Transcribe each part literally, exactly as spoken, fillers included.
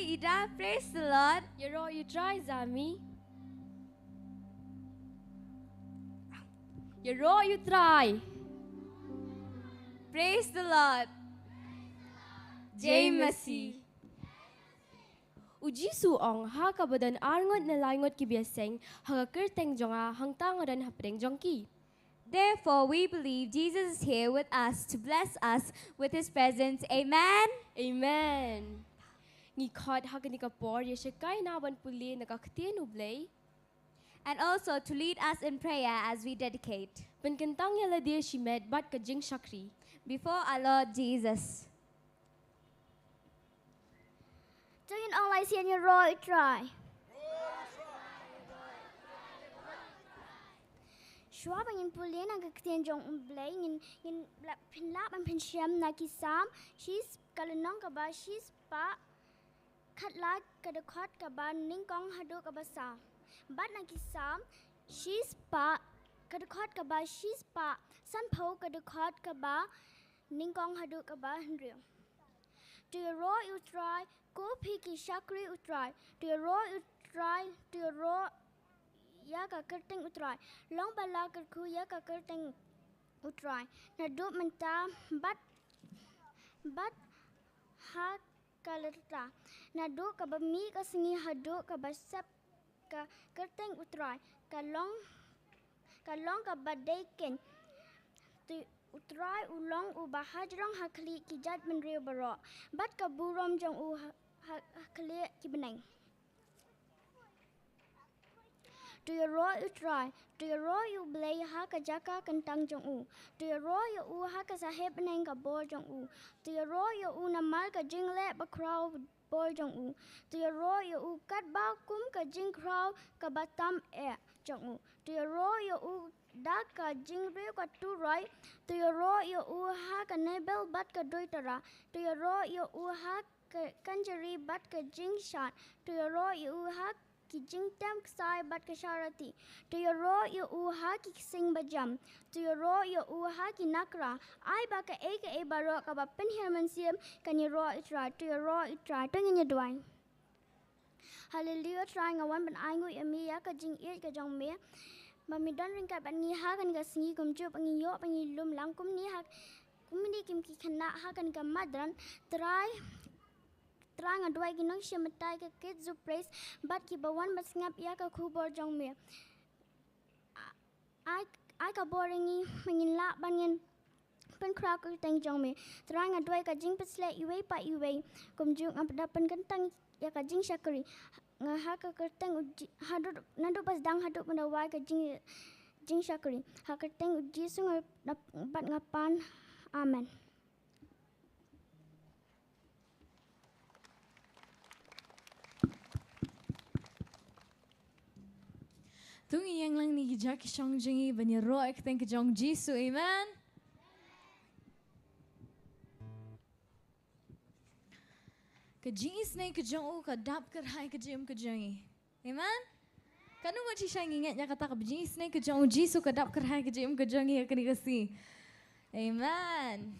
Ida, praise the Lord. Ïaroh ïa u Trai Zami. Ïaroh ïa u Trai. Praise the Lord. Jai Masih. U Jisu u ong, ha kaba don arngut ne laingut ki ba ïaseng ha ka kyrteng jong nga, hangta nga don hapdeng jong ki. Therefore, we believe Jesus is here with us to bless us with his presence. Amen. Amen. Ngi khot ha kane ka por ïa shakri na ban pule na ka ktien U Blei. And also to lead us in prayer as we dedicate. Pynkyntang ïa lade shimet bad ka jingshakri before our Lord Jesus. To ngin ong lai sien, Ïaroh ïa u Trai. Shuwa ba ngin pule na ka ktien jong U Blei, ngin, ngin lah, phin lah ban pynshem na ki Salm, shi, ka lynnong kaba shispah khatlai, ka dkhot kaba nyngkong haduh kaba saw. Bad na ki Salm shispah, ka dkhot kaba shispah sanphew, ka dkhot kaba nyngkong haduh kaba hynriew. To ïaroh ïa u Trai, ko phi ki shakri U Trai. To ïaroh ïa u Trai, to ïaroh ïa ka kyrteng U Trai. Long ba la kyrkhu ïa ka kyrteng U Trai naduh mynta bad, bad ha ka lynter. Naduh kaba mih ka sngi haduh kaba sep, ka kyrteng U Trai ka long, ka long kaba dei keiñ. To U Trai u long uba hajrong ha khlieh ki jaitbynriew baroh, bad ka burom jong u ha, ha, ha khlieh ki bneng. To ïaroh ïa u Trai, to ïaroh ïa U Blei ha ka jaka kyntang jong u. To ïaroh ïa u ha ka sahep bneng ka bor jong u. To ïaroh ïa u namar ka jingleh bakhraw bor jong u. To ïaroh ïa u katba kum ka jingkhraw kaba tam eh jong u. To ïaroh ïa u da ka jingriew ka turoi. To ïaroh ïa u ha ka Naivel bad ka Duitara. To ïaroh ïa u ha ka kynjri bad ka jingshad. To ïaroh ïa u ha ki jingtem ksai bad ka sharati. To ïaroh ïa u ha ki ksing bajam. To ïaroh ïa u ha ki nakra. Ai ba kaei kaei baroh kaba pynhiar mynsiem kan ïaroh ïa u Trai. To ïaroh ïa u Trai. To ngin ïaduwai. Haleluya, Trai, nga wan ban ainguh ïa me ïa ka jingïeit ka jong me. Ba me don ryngkat bad ngi ha kane ka sngi, kumjuh ba ngi ïoh ba ngi lum lang kumne ha, kumne kim ki khynnah ha kane ka madan. Trai, Trai, nga duwai ki nongshim bynta ka Kids Who Praise bad kiba wan ban sngap ïa ka khubor jong me. Ai, ai ka bor ïa ngi ba ngin lah ban ngin pynkhraw ka kyrteng jong me. Trai, nga duwai ka jingpynshlur iwei pa iwei. Kumjuh nga pynda pynkyntang ïa ka jingshakri nga ha ka kyrteng u Ji-, haduh, naduh ba sdang haduh ban da wai ka jing, jingshakri. Ha ka kyrteng u Jisu nga da, bad nga pan. Amen. To ngin ïeng lang na ki jaka ki shong jong ngi ban ïaroh ïa ka kyrteng ka jong u Jisu. Amen. Ka jingisynei ka jong u ka dap kyrhai ka jingim ka jong ngi. Amen. Katno ngut shisha ngi ngeit ïa kata, ka jingisynei ka jong u Jisu ka dap kyrhai ka jingim ka jong ngi ha kane ka sngi. Amen.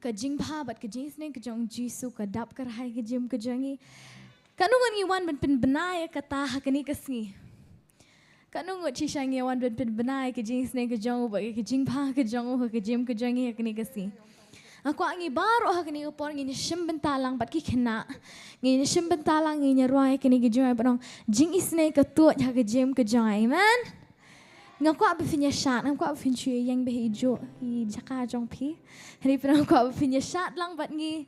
Ka jingbha bad ka jingisynei ka jong u Jisu ka dap kyrhai ka jingim ka jong ngi. Katno ngut ngi wan ban pynbna ïa kata ha kane ka sngi? Katno ngut shisha ngi wan ban pynbna ïa ka jingisynei ka jong u bad ka jingbha ka jong u ha ka jingim ka jong ngi ha kane ka sngi? Nga kwah ngi baroh ha kane ka por ngin ïashim bynta lang bad ki khynnah. Ngin ïashim bynta lang, ngin ïaroh ïa kane ka jingrwai ba ong, jingisynei ka tuid ha ka jingim ka jong nga. Amen. Nga kwah ba phin ïashad, nga kwah ba phin shu ïeng beit ha i jaka jong phi. Hynrei nga kwah ba phin ïashad lang bad ngi.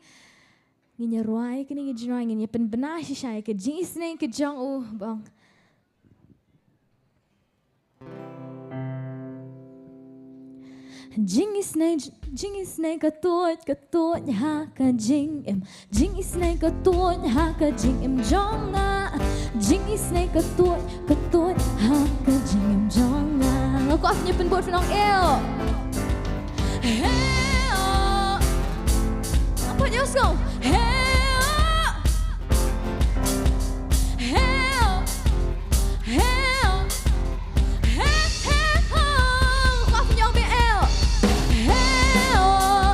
Ngin ïaroh ïa kane ka jingrwai, ngin ïa pynbna shisha ïa ka jingisynei ka jong u ba ong. Jingisynei, jingisynei ka tuid, ka tuid ha ka jingim. Jingisynei ka tuid ha ka jingim jong nga. Jingisynei ka tuid, ka tuid ha ka jingim jong nga. Nga kwah phin ïa pynbud phin ong, eh, oh. Eh, oh. Nga kwah ïa u sngewbha. Eh, oh. Eh, oh. Eh, oh. Eh, eh, oh. Kwah pynïoh me, eh, oh. Eh, oh.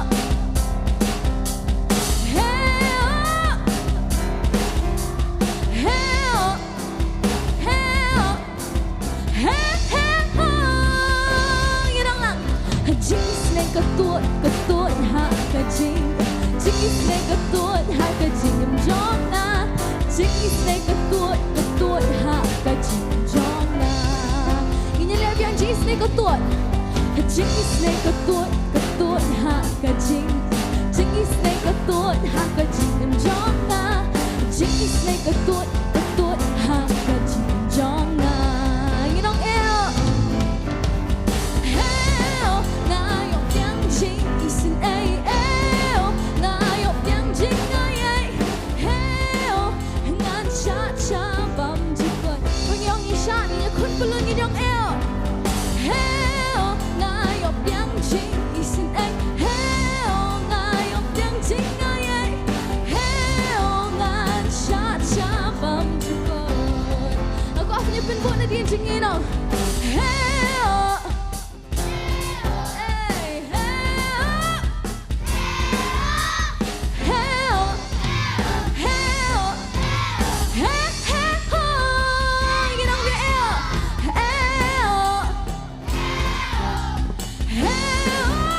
Jingïaseng ka tuid ha ka jingim jong nga. Jingïaseng ka tuid, ka tuid ha ka jingim jong nga. Ngin ïa leh biang. Jingïaseng ka tuid. Jingïaseng ka tuid, ka tuid ha ka jing. Jingïaseng ka tuid ha ka jingim jong nga. Jingïaseng ka tuid, ka tuid ha ka jingim jong nga. Ngin ong eh. Hei oh, nga ïoh biang jingïaseng, eh, eh oh, nga ïoh biang jingïaseng, eh, eh. Hei oh, ngan shah shah bam jingkut. Ngin ïa ong, ngin shah, ngin ïa khun pulun, ngin ïa ong eh oh. Hei oh, nga ïoh biang jingïaseng, eh, eh oh, nga ïoh biang jingïaseng, eh, eh. Hei oh, ngan shah shah bam jingkut. Nga kwah phin ïa pynbud nadien jingim, ngin ong. Hei oh. Hey, hey, oh. Hey, oh. Hey, hey, oh. Ngin ong biang, eh, oh. Eh, oh. Hey, oh.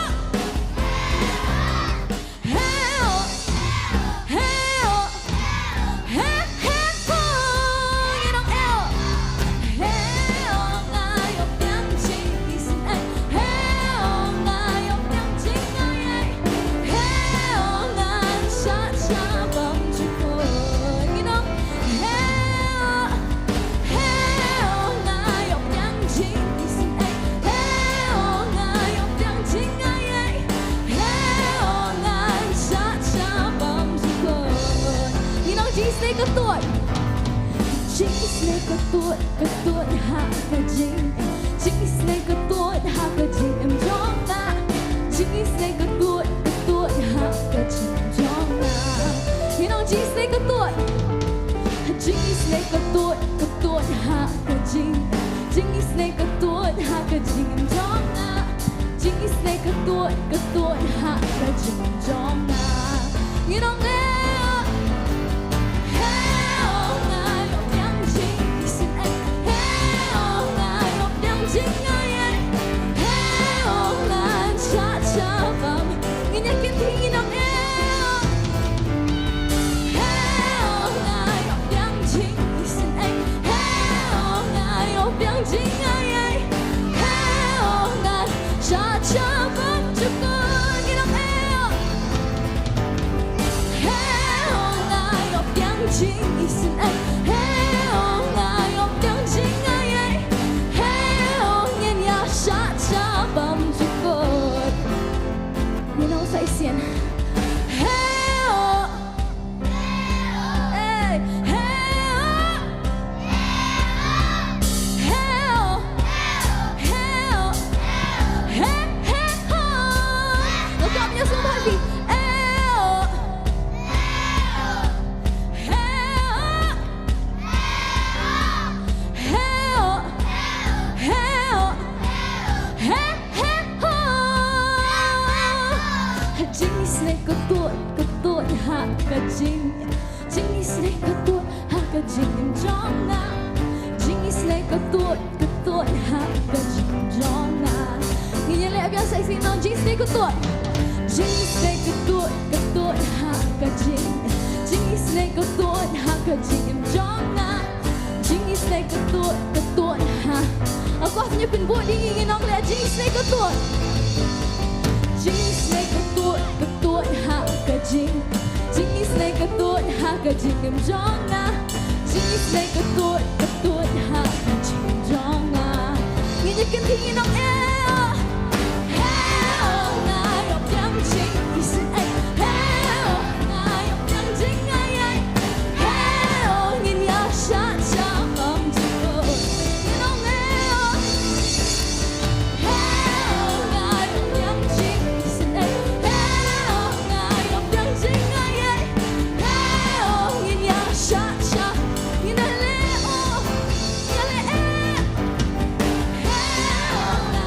Hey, oh. Hey, oh. Hey, hey, oh. Ngin ong eh, oh. Hey, oh, nga ïoh biang jingïaseng, eh. Hey, oh, nga ïoh biang jingïaseng, eh. Hey, oh, ngan shah shah bam jingkut. Ngin ong, hey, oh. Hey, oh, nga ïoh biang jingïaseng, eh. Hey, oh, nga ïoh biang jingïaseng, eh. Hey, oh, ngan shah shah bam jingkut. Ngin ong jingïaseng ka tuid. Jingïaseng ka tuid, ka tuid ha ka jing. Jingïaseng ka tuid ha ka jingim jong nga. Jingïaseng ka tuid, ka tuid ha ka jingim jong nga. Ngin ong jingïaseng ka tuid. Jingïaseng ka tuid, ka tuid ha ka jing. Jingïaseng ka tuid ha ka jingim jong nga. Jingïaseng ka tuid, ka tuid ha ka jingim jong nga. Ngin ong eh. Hey, oh, nga ïoh biang jingïaseng, eh. Hey, oh, nga ïoh biang jingïaseng, eh. Hey, oh, ngan shah shah bam. Ngin ïa kynthih, ngin ong eh. Hey, oh, nga ïoh biang jingïaseng, eh. Hey, oh, nga ïoh biang jingïaseng, eh. Hey, oh, ngan shah shah bam jingkut. Ngin ong eh, oh. Hey, oh, nga ïoh biang jingïaseng, eh. Hey, oh, nga ïoh biang jingïaseng, eh. Hey, oh, ngin ïa shah shah bam jingkut. Ngin ong sa shisien. Hey, oh. Hey, hey, oh. Hey, oh. Hey, oh. Hey, hey, oh. Look up, just look happy. Hey, oh. Hey, oh. Hey, oh. Hey, oh. Hey, hey, oh. Jingïaseng ka tuid, ka tuid ha ka jing. Jingïaseng ka tuid ha ka jingim jong nga. Jingïaseng ka tuid, ka tuid ha ka jingim jong nga. Ngin ïa leh biang sa shisien, jingïaseng ka tuid. Jingïaseng ka tuid, ka tuid ha ka jing. Jingïaseng ka tuid ha ka jingim jong nga. Jingïaseng ka tuid, ka tuid ha. Nga kwah phin ïa pynbud ïa ngi, ngin ong leh, jingïaseng ka tuid. Jingïaseng ka tuid, ka tuid ha ka jing. Jingïaseng ka tuid ha ka jingim jong nga. Jingïaseng ka tuid, ka tuid ha ka jingim jong nga. Ngin ïa kynthih, ngin ong eh. Hey, oh, nga ïoh biang jingïaseng, eh. Hey, oh, nga ïoh biang jingïaseng, eh. Hey, oh, ngin ïa shah shah bam jingkut. Ngin ong eh, oh. Hey, oh, nga ïoh biang jingïaseng, eh. Hey, oh, nga ïoh biang jingïaseng, eh. Hey, oh, ngin ïa shah shah. Ngin ïa leh, oh. Ngin ïa leh, eh. Hey, oh, nga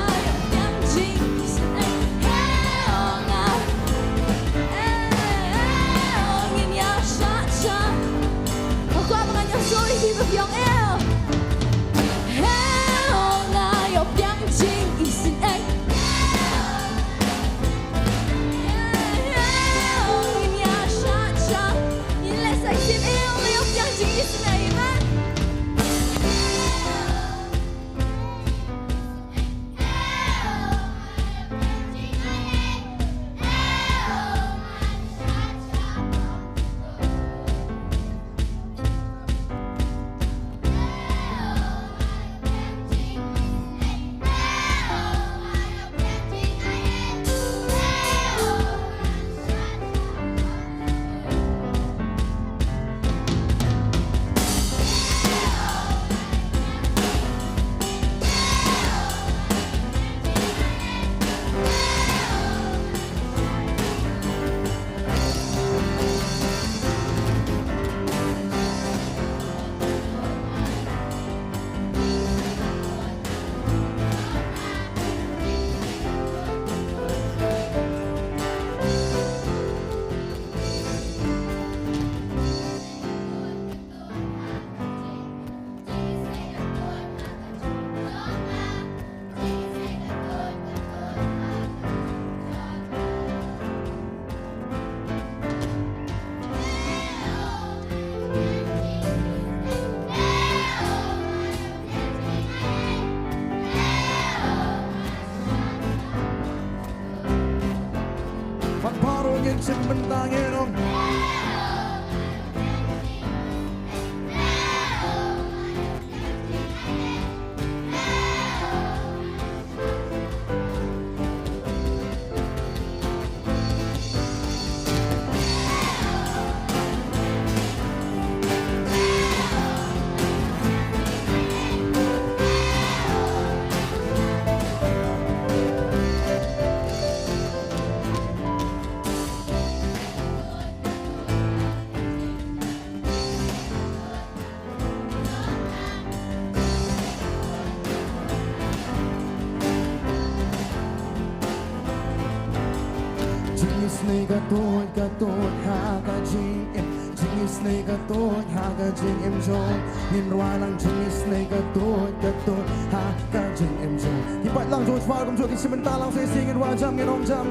Jingïasnoh ka tuid, ka tuid ha ka jingim. Jingïasnoh ka tuid ha ka jingim jong. Ngin rwai lang jingïasnoh ka tuid, ka tuid ha ka jingim jong. Ki paid lang jong u Trai kumjuh ki shu mynta lang shisien, ngin rwai jam, ngin ong jam.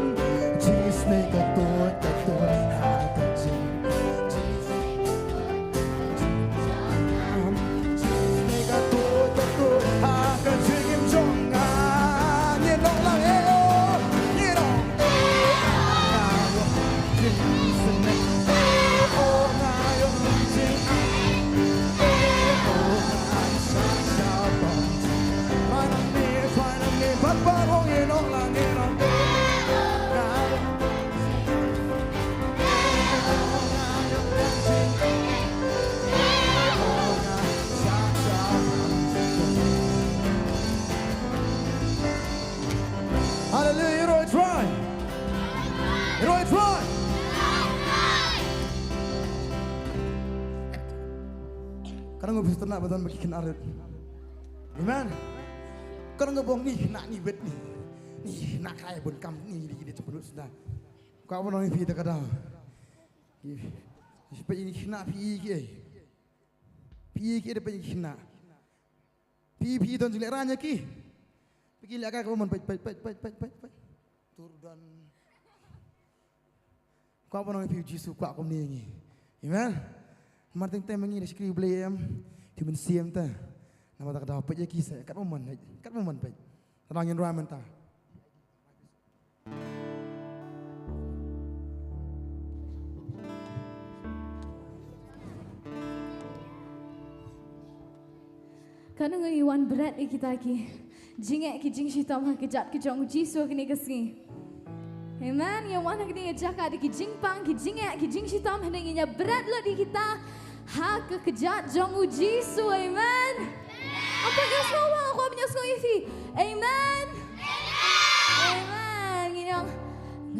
Jingïasnoh ka tuid, ka tuid ha ka jingim. Haleluya, ïaroh ïa u Trai. Ïaroh ïa u Trai. Ka dang ba phi sngewtynnat ba don ba ki khynnah rit. Amen. Ka dang ba ngi khynnah ngi bit ngi. Ngi khynnah kai bun kam ngi di di chapur sda. Kwah ban ong ïa phi ta ka daw. Phi, phi, phi khynnah phi ïa ki ei. Phi ïa ki ei da phi khynnah. Phi, phi don jinglehrain ïa ki. Phi ki lehkai kaba mon peit, peit, peit. Tur don. Kwah ban ong ïa phi u Jisu kwah kumne ïa ngi. Amen. Mar teng teng ma ngi da shakri Blei em. Ki mynsiem te. Namar ta ka daw peit ïa ki se. Katba mon, katba mon peit. Tang ngin rwai mynta. Kane ngi wan bret ïa kita ki jingeh ki jingshitom ha ka kjat ka jong u Jisu kane ka sngi. Amen. Ngi wan ha kane ka jaka da ki jingpang, ki jingeh, ki jingshitom, hynrei ngin ïa bret lut ïa kita ha ka kjat jong u Jisu. Amen. Ap ïa sngewbha, ap ïa sngewbha ïa phi. Amen. Amen. Ngi ong,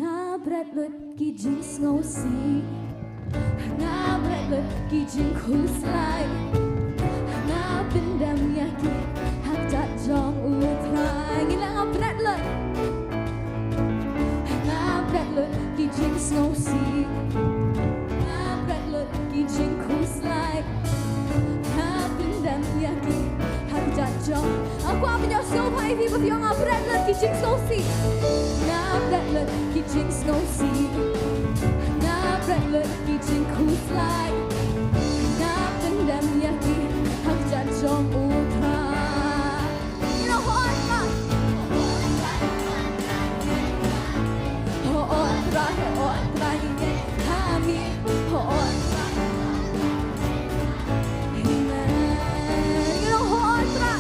nga bret lut ki jingsngewsih. Nga bret lut ki jingkhuslai. Nga pyndem ïa ki ha ka kjat jong u Trai. Ngi ong nga bret lut. Nga bret lut ki jingsngewsih. Nga bret lut ki jingkhuslai. Nga pyndem ïa ki ha ka kjat jong. Nga kwah ban ïa sngewbha ïa phi ba phi ong nga bret lut ki jingsngewsih. Nga bret lut ki jingsngewsih. Nga bret lut ki jingkhuslai. Nga pyndem ïa ki ha ka kjat jong u Trai. Ngi ong hooid Trai. Hooid Trai, hooid Trai, ngi ngeit ha me. Hooid Trai. Amen. Ngi ong hooid Trai.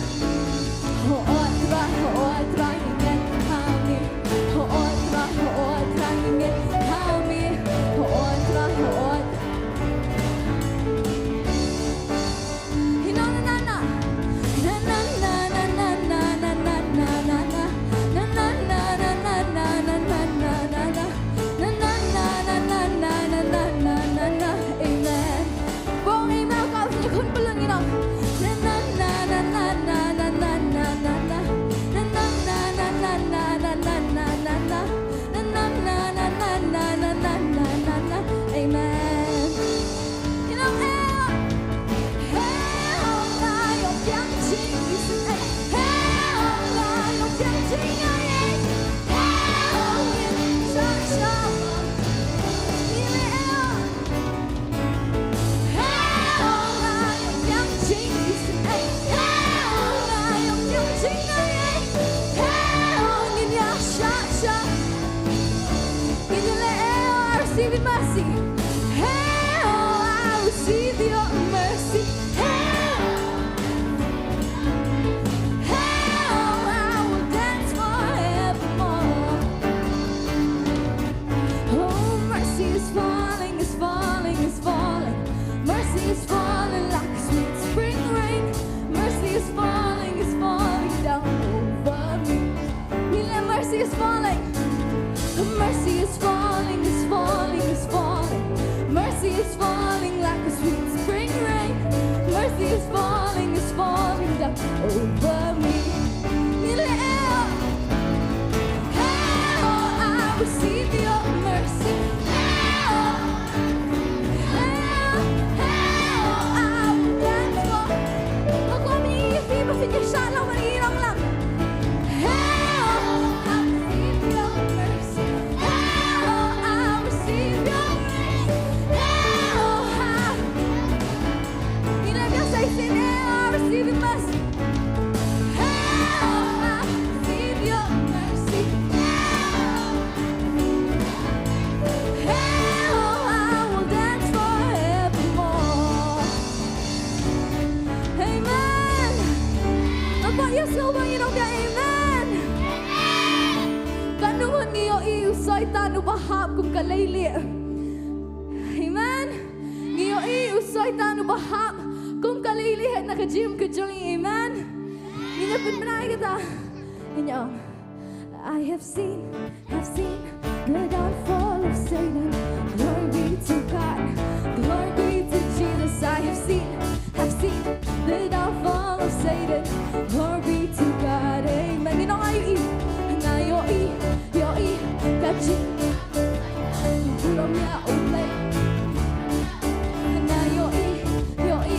Hooid Trai, hooid Trai, ngi ngeit ha me. Hooid Trai, hooid Trai, ngi ngeit ha Hey, oh, I receive your mercy. Hey, oh, hey, oh, I will dance forevermore. Oh, mercy is falling, is falling, is falling. Mercy is falling like a sweet spring rain. Mercy is falling, is falling down over me. Ngi leh mercy is falling. Mercy is falling, is falling, is falling. Mercy is falling like a sweet spring rain. Mercy is falling, is falling down over me. Ngi leh, hey, oh, I receive your mercy. Hey, oh, hey, oh, hey, oh, I will dance for. Ngi kwah ban ïa phi ba phin ïa shah lang, ban ïa long lang. Hey, oh, I receive your mercy. Hey, oh, I receive your grace. Hey, oh, I, you know, just say, hey, oh, I receive your mercy. Hey, oh, I receive your mercy. Hey, oh, I will dance forevermore. Amen. Ngan pynpaw ïa sngewbha ïa ngi ruh, amen. Katno ngi ïohi u Soitan u ba hap kum ka leilieh. Amen. Ngi ïohi u Soitan u ba hap kum ka leilieh na ka jingim ka jong ngi. Amen. Ngi ïa pynbna ïa kata. Ngi ïa ong, I have seen, have seen the downfall of Satan. Glory be to God. Glory be to Jesus. I have seen, have seen the downfall of Satan. Glory be to God. Amen. Ngi ong, nga ïohi, nga ïohi, ïohi ka jing, burom ïa U Blei. Nga ïohi, ïohi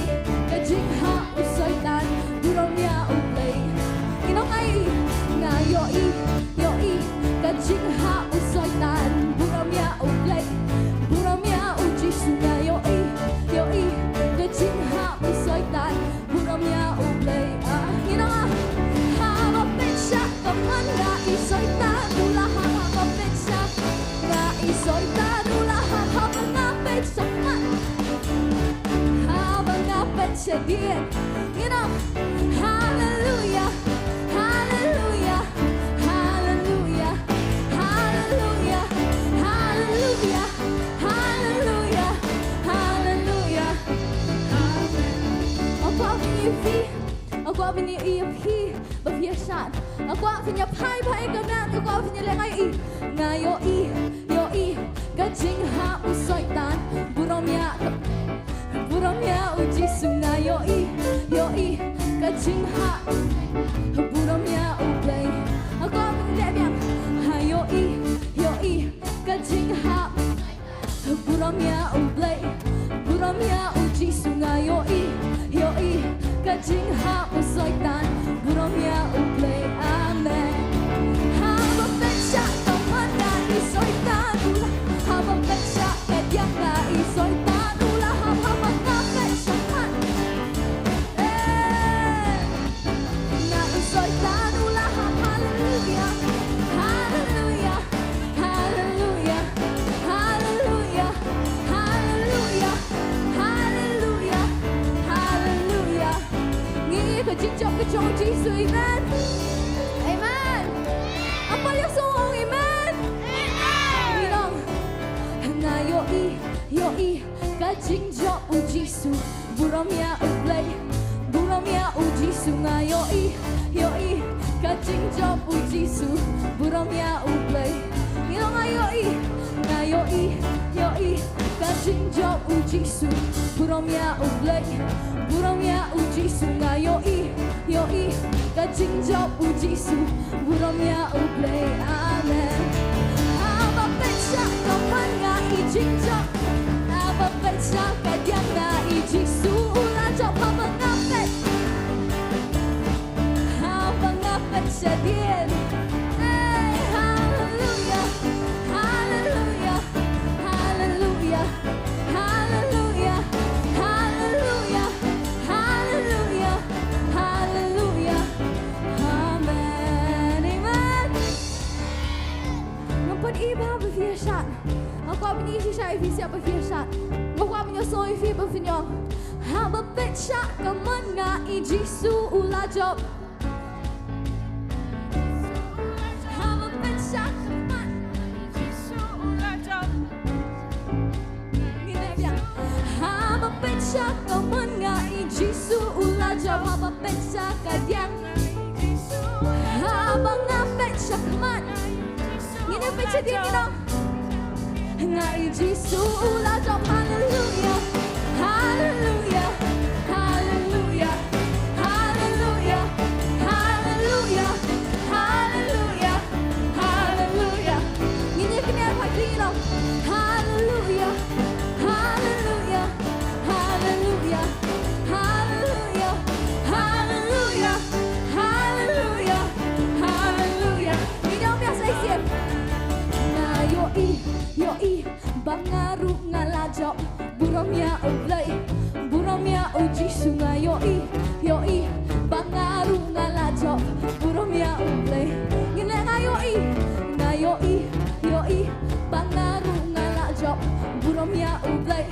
ka jinghap u Soitan, burom ïa U Blei. Ngi ong, nga ïohi, nga ïohi, ïohi ka jinghap u Soitan, burom ïa U Blei, burom ïa U Jisu. Nga ïohi, ïohi ka jinghap u Soitan, burom ïa U Blei. Ah, ngi ong, ah, haba pynshah ka mon nga i Soitan u la hap, haba pynshah nga i Soitan u la hap, haba nga pynshah, haba nga pynshah dien. Ngi ong, haleluia, haleluia, haleluia, haleluia, haleluia, haleluia, haleluia. Amen. Nga kwah ban ïa phi, nga kwah ban ïa phi ba phi ïa shad. Nga kwah phin ïa phai bha ïa ka met, nga kwah phin ïa leh, nga ïohi, nga ïohi, ïohi ka jinghap u Soitan, burom ïa, burom ïa U Jisu. Nga ïohi, ïohi ka jinghap, burom ïa U Blei. Nga kwah ban leh biang, ha ïohi, ïohi ka jinghap, burom ïa U Blei, burom ïa U Jisu. Nga ïohi, ïohi ka jinghap u Soitan, burom ïa U Blei. Amen. Haba pynshah ka mon nga i Soitan u la, haba pynshah ka diang nga i Soitan u la hap, haba nga pynshah, eh, nga i Soitan u la hap. Haleluia, haleluia, haleluia, haleluia, haleluia, haleluia, haleluia. Ngi ïohi ka jingjop ka jong U Jisu. Amen. Amen. Ngan pynpaw ïa sngewbha, amen. Amen. Ngi ong, nga ïohi, ïohi ka jingjop U Jisu, burom ïa U Blei, burom ïa U Jisu. Nga ïohi, ïohi ka jingjop U Jisu, burom ïa U Blei. Ngi ong, nga ïohi, nga ïohi, ïohi ka jingjop U Jisu, burom ïa U Blei, burom ïa U Jisu. Nga ïohi, ïohi ka jingjop U Jisu, burom ïa U Blei. Amen. Haba pynshah ka mon nga i jingjop, haba pynshah ka diang nga i Jisu u la jop, haba nga pyn, haba nga pynshah dien. Hey, haleluia, haleluia, haleluia, haleluia, haleluia, haleluia, haleluia. Amen. Amen. Ngan pyn-i bha ba phi ïa shad. Nga kwah ban ïa shisha ïa phi sha Phi shat. Nga kwah ban ïohsngew ïa phi ba phin ïoh. Haba peit sha ka mon nga i Jisu u la jop. Haba peit sha ka mon nga i Jisu u la jop. Ngin ïa biang. Haba peit sha ka mon nga i Jisu u la jop. Haba peit sha ka diang. Haba nga peit sha ka mon. Ngin ïa peit sha diang, you know. Nga i Jisu u la jop, haleluya. Haleluya. Haleluya. Haleluya. Haleluya. Haleluya. Haleluya. Ngin ïa kynnoh ha khlieh, you know. Haleluya. Haleluya. Haleluya. Haleluya. Haleluya. Haleluya. Haleluya. Ngin ïa biang sa shisien. Nga ïohi, ïohi ba nga ruh nga la jop. Burom ïa U Blei, burom ïa U Jisu. Nga ïohi, ïohi ba nga ruh nga la jop. Burom ïa U Blei. Ngin leh nga ïohi, nga ïohi, ïohi ba nga ruh nga la jop. Burom ïa U Blei,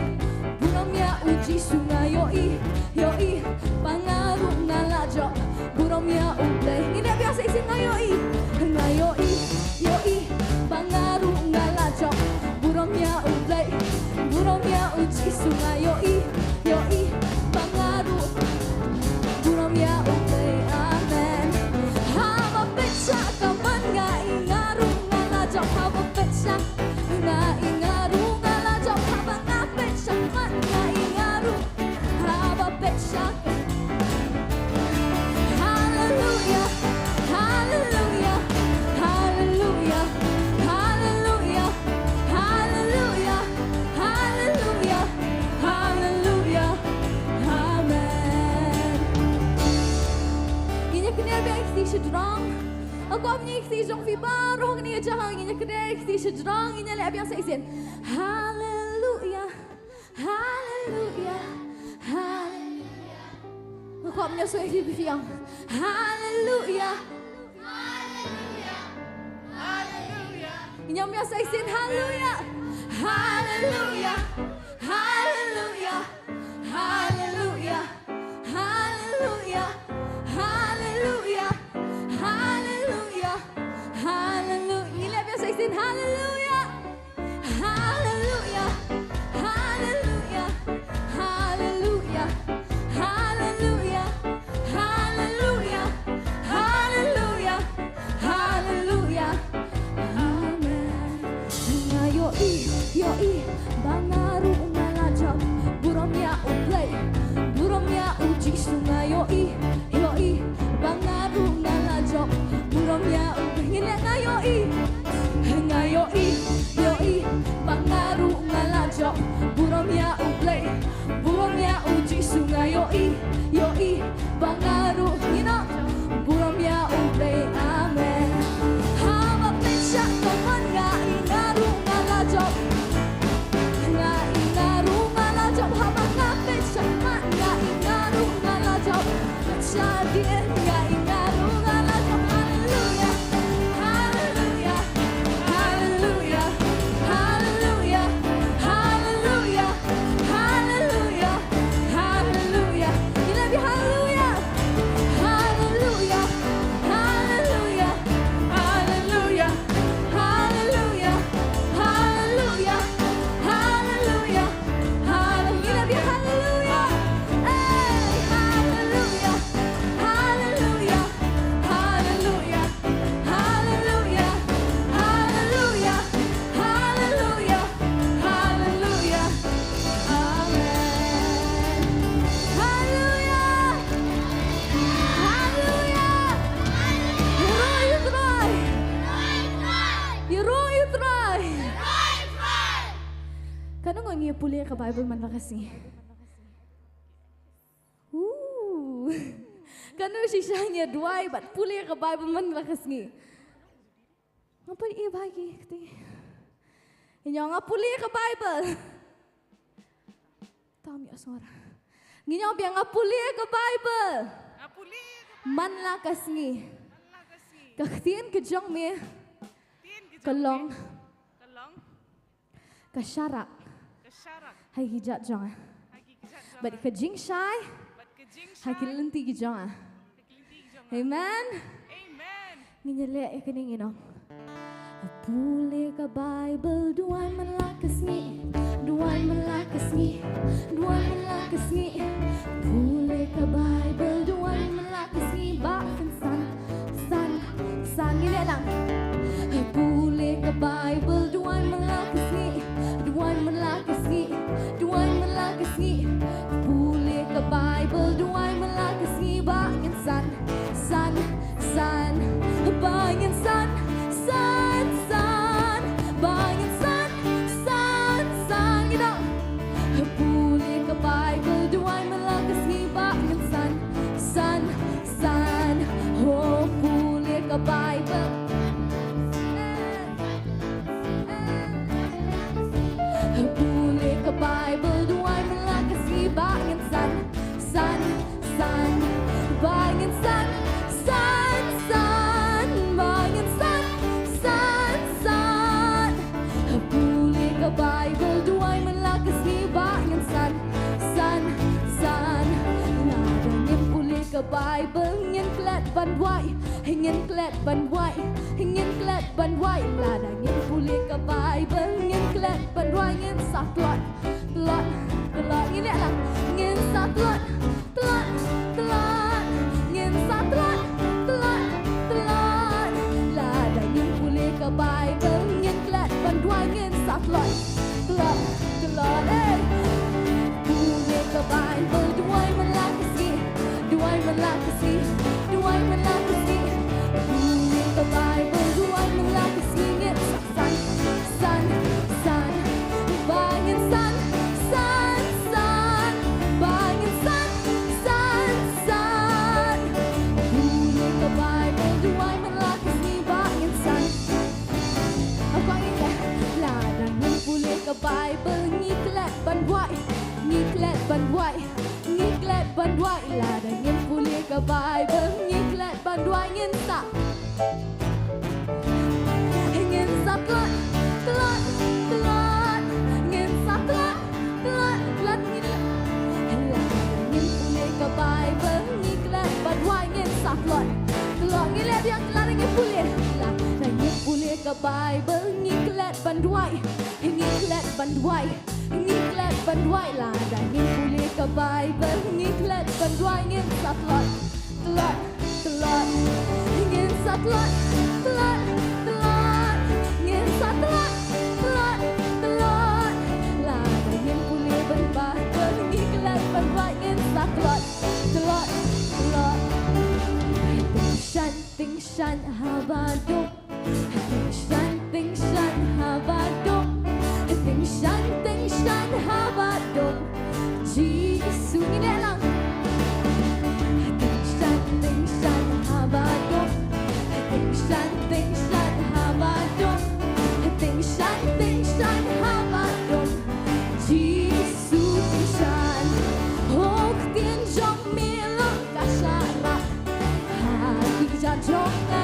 burom ïa U Jisu. Nga ïohi, ïohi ba nga ruh nga la jop. Burom ïa U Blei. Ngin ïa biang sa shisien. Nga ïohi, nga ïohi, ïohi ba nga ruh nga la jop. Burom ïa U Blei, burom ïa U Jisu. Nga ïohi, ïohi ba nga ruh. Burom ïa U Blei. Amen. Haba peit sha ka mon nga i nga ruh nga la jop. Haba peit sha nga i nga ruh nga la jop. Haba nga peit sha ka mon nga i nga ruh. Haba peit sha. Haleluya. Haleluya. Haleluya. Haleluya. Haleluya. Haleluya. Haleluya. Amen. Ngin ïa kynnoh biang ïa kti shajrong. Nga kwah ban ïa kti jong phi baroh ha kane ka jaka. Ngin ïa kynnoh ïa kti shajrong. Ngin ïa leh biang sa shisien. Haleluya. Haleluya. Haleluya. Nga kwah ban ïa soi hi biang. Haleluya. Haleluya. Haleluya. Ngin ïa biang sa shisien. Haleluya. Haleluya. Haleluya. Haleluya. Haleluya. Haleluya. Haleluya. Haleluya. Ngin leh biang sa shisien. Haleluya. Haleluya. Haleluya. Haleluya. Haleluya. Haleluya. Haleluya. Haleluya. Amen. Nga ïohi, ïohi ba nga ruh nga la jop. Burom ïa U Blei, burom ïa U Jisu. Nga ïohi, ïohi ba nga ruh nga la jop. Burom ïa U Blei. Ngin leh nga ïohi. Nga ïohi, ïohi ba nga ruh nga la jop. Burom ïa U Blei, burom ïa U Jisu. Nga ïohi, ïohi ba nga ruh, you know. Burom ïa U Blei. Amen. Haba peit sha ka mon nga i nga ruh nga la jop. Nga i nga ruh nga la jop. Haba nga peit sha ka mon nga i nga ruh nga la jop. Peit sha dien nga i nga ruh nga la jop. Haleluya. Haleluya. Haleluya. Haleluya. Haleluya. Haleluya. Haleluya. Ngin ïa biang haleluya. Haleluya. Haleluya. Haleluya. Haleluya. Haleluya. Haleluya. Haleluya. Ngin ïa biang haleluya. Hey, haleluya. Haleluya. Haleluya. Haleluya. Haleluya. Haleluya. Haleluya. Amen. Haleluya. Haleluya. Ïaroh ïa U Trai. Ïaroh ïa U Trai. Katno ngi ïa pule ka Bible man la ka sngi? Ooh. Katno shisha ngi ïa duwai bad pule ka Bible man la ka sngi? Nga pule ïa ba ki kti. Ngi ong nga pule ka Bible. Tam ïa sngor. Ngi ong biang nga pule ka Bible. Nga pule ka Bible. Man la ka sngi. Man la ka sngi. Ka ktien ka jong me. Ktien ka jong me. Ka long. Ka long. Ka sharak. Ka Ha ki jat jong nga. Bad ka jingshai ha ki lynti ki jong nga. Amen. Ngin ïa leh ïa kane, ngin ong. Pule ka Baibl duwai man la ka sngi, duwai man la ka sngi, duwai man la ka sngi. Pule ka Baibl duwai man la ka sngi ba kan san, san, san. Ngin ïa lang. Pule ka Baibl duwai man la ka sngi, duwai man la ka sngi, duwai man la ka sngi. Pule ka Baibl duwai man la ka sngi ba ngin san, san, san. Ba ngin san, san, san. Ba ngin san, san, san. Ngin ong. Pule ka Baibl duwai man la ka sngi ba ngin san, san, san. Ho, pule ka Baibl. Pule ka Baibl duwai man la ka sngi ba ngin san, san, san. Ba ngin san, san, san. Ba ngin san, san, san. Pule ka Baibl duwai man la ka sngi ba ngin san, san, san. Lada ngin pule ka Baibl ngin klet ban duwai, ngin klet ban duwai, ngin klet ban duwai. Lada ngin pule ka Baibl ngin klet ban duwai, ngin sa tlot, tlot, tlot. Ngin ïa lang. Ngin sa tlot, tlot, tlot. Ngin sa tlot, tlot, tlot. Lada ngin pule ka Baibl ngin klet ban duwai, ngin sa tlot, tlot, tlot. Eh. Pule ka Baibl duwai man la ka sngi, duwai man la ka sngi, duwai man la ka sngi. Pule ka Baibl duwai man la ka sngi, ngin sa san, san, san. Ba ngin san, san, san. Ba ngin san, san, san. Pule ka Baibl duwai man la ka sngi ba ngin san. Lada ngin pule ka Baibl ngi klet ban duwai, ngi klet ban duwai, ngi klet ban duwai. Lada ngin pule ka Baibl ngi klet ban duwai, ngin sa, ngin sa tlot, tlot, tlot. Ngin sa tlot, tlot, tlot. Ngin, lada ngin pule ka Baibl ngi klet ban duwai, ngin sa tlot, tlot. Ngin leh biang. Lada ngin pule, lada ngin pule ka Baibl ngi klet ban duwai, ngi klet ban duwai, ngi klet ban duwai. Lada ngin pule ka Baibl ngi klet ban duwai, ngin sa tlot, tlot, tlot. Ngin sa tlot, tlot, tlot. Ngin sa tlot, tlot, tlot. Lada ngin pule ka Baibl ngi klet ban duwai, ngin sa tlot, tlot, tlot. Tyngshaiñ, tyngshaiñ ha ba dum. Tyngshaiñ, tyngshaiñ ha ba dum. Tyngshaiñ, tyngshaiñ ha ba dum. Jisu, ngin ïa lang. Tyngshaiñ, tyngshaiñ ha ba dum. Tyngshaiñ, tyngshaiñ ha ba dum. Tyngshaiñ, tyngshaiñ ha ba dum. Jisu tyngshaiñ. Ho, ktien jong me long ka sharak ha ki kjat jong nga.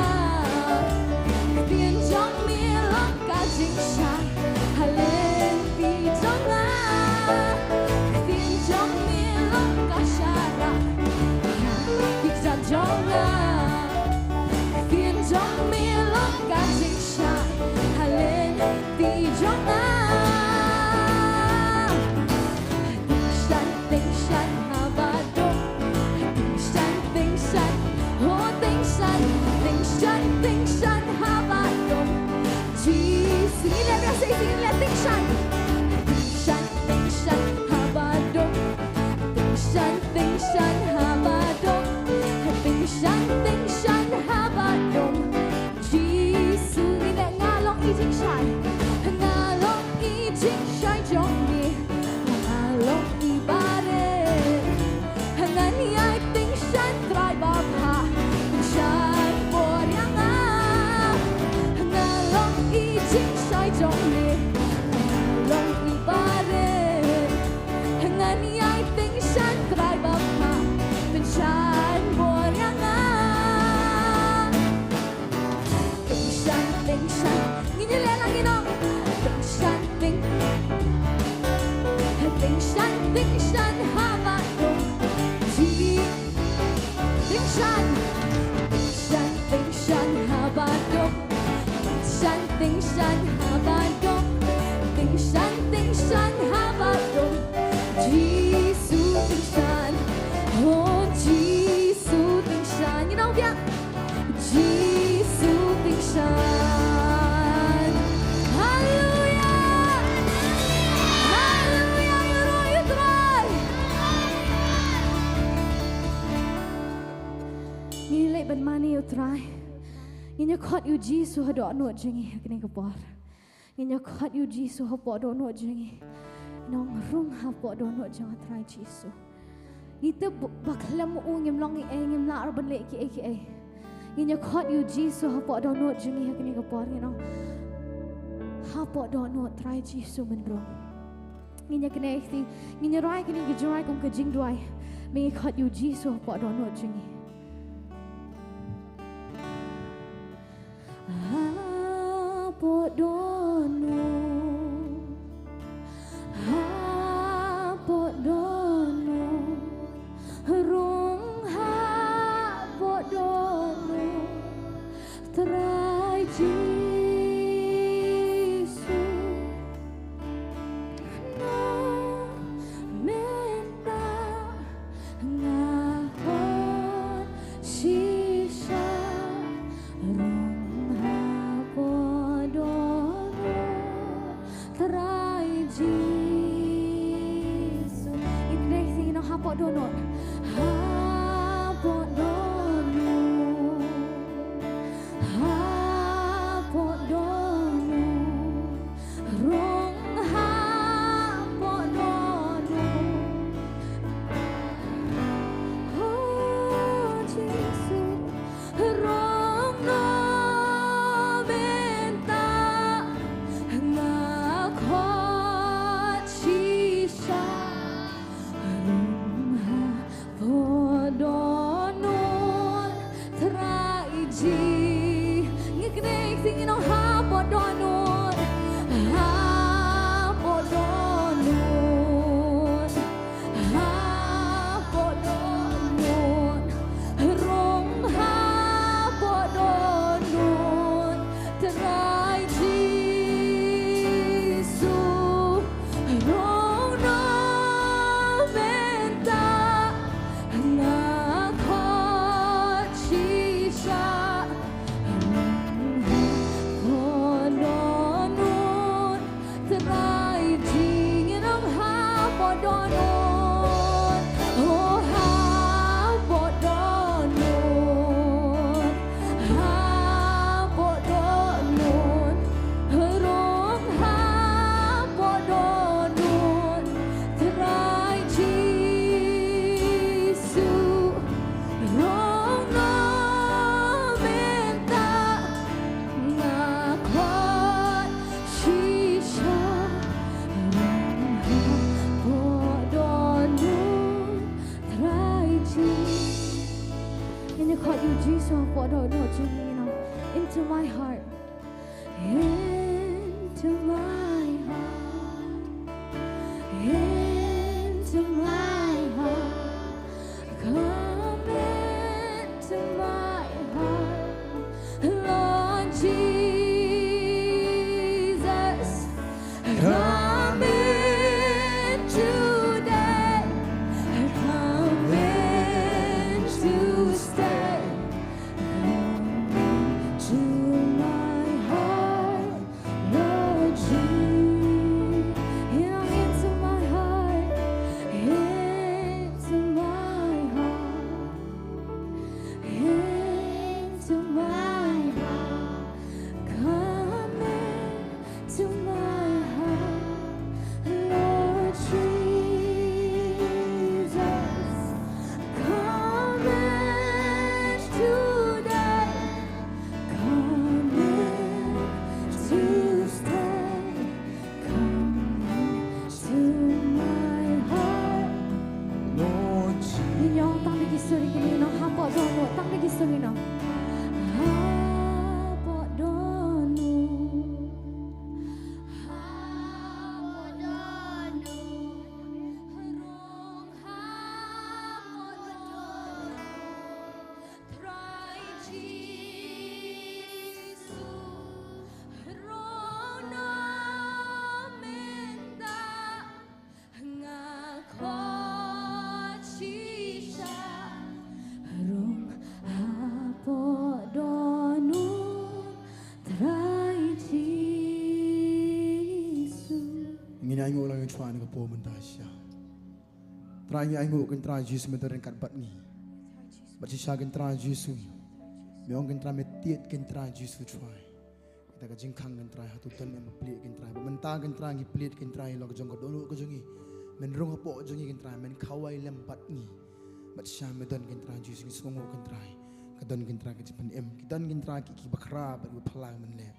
Tyngshaiñ, tyngshaiñ haba dum. Ji. Tyngshaiñ. Tyngshaiñ, tyngshaiñ haba dum. Tyngshaiñ, tyngshaiñ haba dum. Tyngshaiñ, tyngshaiñ haba dum. Jisu tyngshaiñ. Oh, Jisu tyngshaiñ. Ngi ong biang. Jisu tyngshaiñ. Haleluya. Haleluya, ïaroh ïa u Trai. Ngi leit ban mane ïa u Trai. Ngin ïa khot ïa u Jisu ha dohnud jong ngi ha kane ka por. Ngin ïa khot ïa u Jisu hapoh dohnud jong ngi. Nongrung hapoh dohnud jong u Trai Jisu. Ngi tip ba khlem u ngim long ei ei, ngim lah ban leh kiei kiei. Ngin ïa khot ïa u Jisu hapoh dohnud jong ngi ha kane ka por, ngi ong. Hapoh dohnud Trai Jisu, men rung. Ngin ïa kane kti, ngin ïa rai kane ka jingrwai kum ka jingduwai. Ba ngi khot ïa u Jisu hapoh dohnud jong ngi. Hapoh dohnud, hapoh dohnud, rung hapoh dohnud, Trai Jisu. Nang mynta nga khot shisha, rung hapoh dohnud Trai Jisu. Ngin ïa kane shisha, nang hapoh dohnud. Hapoh dohnud. Hapoh dohnud, rung hapoh dohnud. Oh, Jisu, rung noh mynta, nga khot shisha, rung ha poh dohnud Trai Ji. Ngi kynnoh ïa u Trai, ngi ong hapoh dohnud. Hapoh dohnud. Hapoh dohnud. Rung hapoh dohnud Trai Jisu. Rung noh mynta, nga khot shisha. Rung hapoh dohnud Trai Ji. Ngi ong hapoh dohnud. Oh, hapoh dohnud. Hapoh dohnud, rung hapoh dohnud, Trai Jisu, rung noh mynta, nga khot shisha, rung hapoh dohnud, Trai Ji. Ngin ïa khot ïa u Jisu hapoh dohnud jong ngi, ngi ong, into my heart. Into my heart. Into my heart. Come into my heart. Lord Jesus, come in today. Come in to stay. Come into my heart, Lord Jesus. Into my heart, Kpo mynta shisha. Trai ngi ainguh ko Trai Jisu me don ryngkat bad ngi. Bad shisha ko Trai Jisu. Me ong ko Trai me thied ko Trai Jisu Trai. Kita ka jingkhang ko Trai hato don em ba plie ko Trai. Bad mynta ko Trai ngi plie ko Trai ïa la ka jong ka dohnud ka jong ngi. Men rung hapoh jong ngi ko Trai men khawai lem bad ngi. Bad shisha me don ko Trai Jisu ngi sngewnguh ko Trai. Ka don ko Trai ka jingpynim. Ki don ko Trai ki, ki bakhraw bad ki phylla men leh.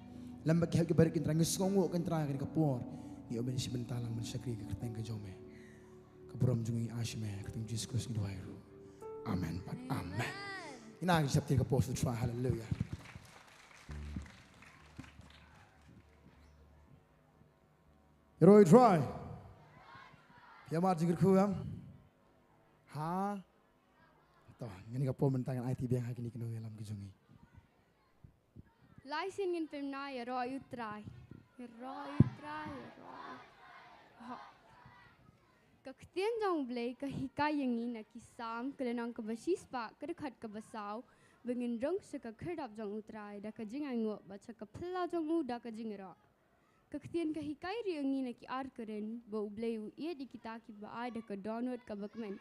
Lem bad ki hep ki barit ko Trai ngi sngewnguh ko Trai kane ka por. Ngi ïoh ban shim bynta lang ban shakri ha ka kyrteng ka jong me. Ka burom jong ngi ai sha me ha ka kyrteng Jisu Khrist ngi duwai ruh. Amen bad amen. Ïa ngi sheptieng ka por sha u Trai, haleluya. Ïaroh ïa u Trai. Phi ïa mad jingkyrkhu em? Ha? To, ngan ïa ka por mynta ngan aiti biang ha kine ki nongïalam ki jong ngi. Lai sien ngin pynbna ïaroh ïa u Trai. Ïaroh ïa u Trai, ïaroh ïa u Trai. Ka ktien jong U Blei ka hikai ïa ngi na ki Salm ka lynnong kaba shispah ka dkhot kaba saw, ba ngin rung sha ka khyrdop jong U Trai da ka jingainguh bad sha ka phyllaw jong u da ka jingïaroh. Ka ktien ka hikai ruh ïa ngi na ki ar Korinth ba U Blei u ïeit ïa kita kiba ai da ka dohnud kaba kmen.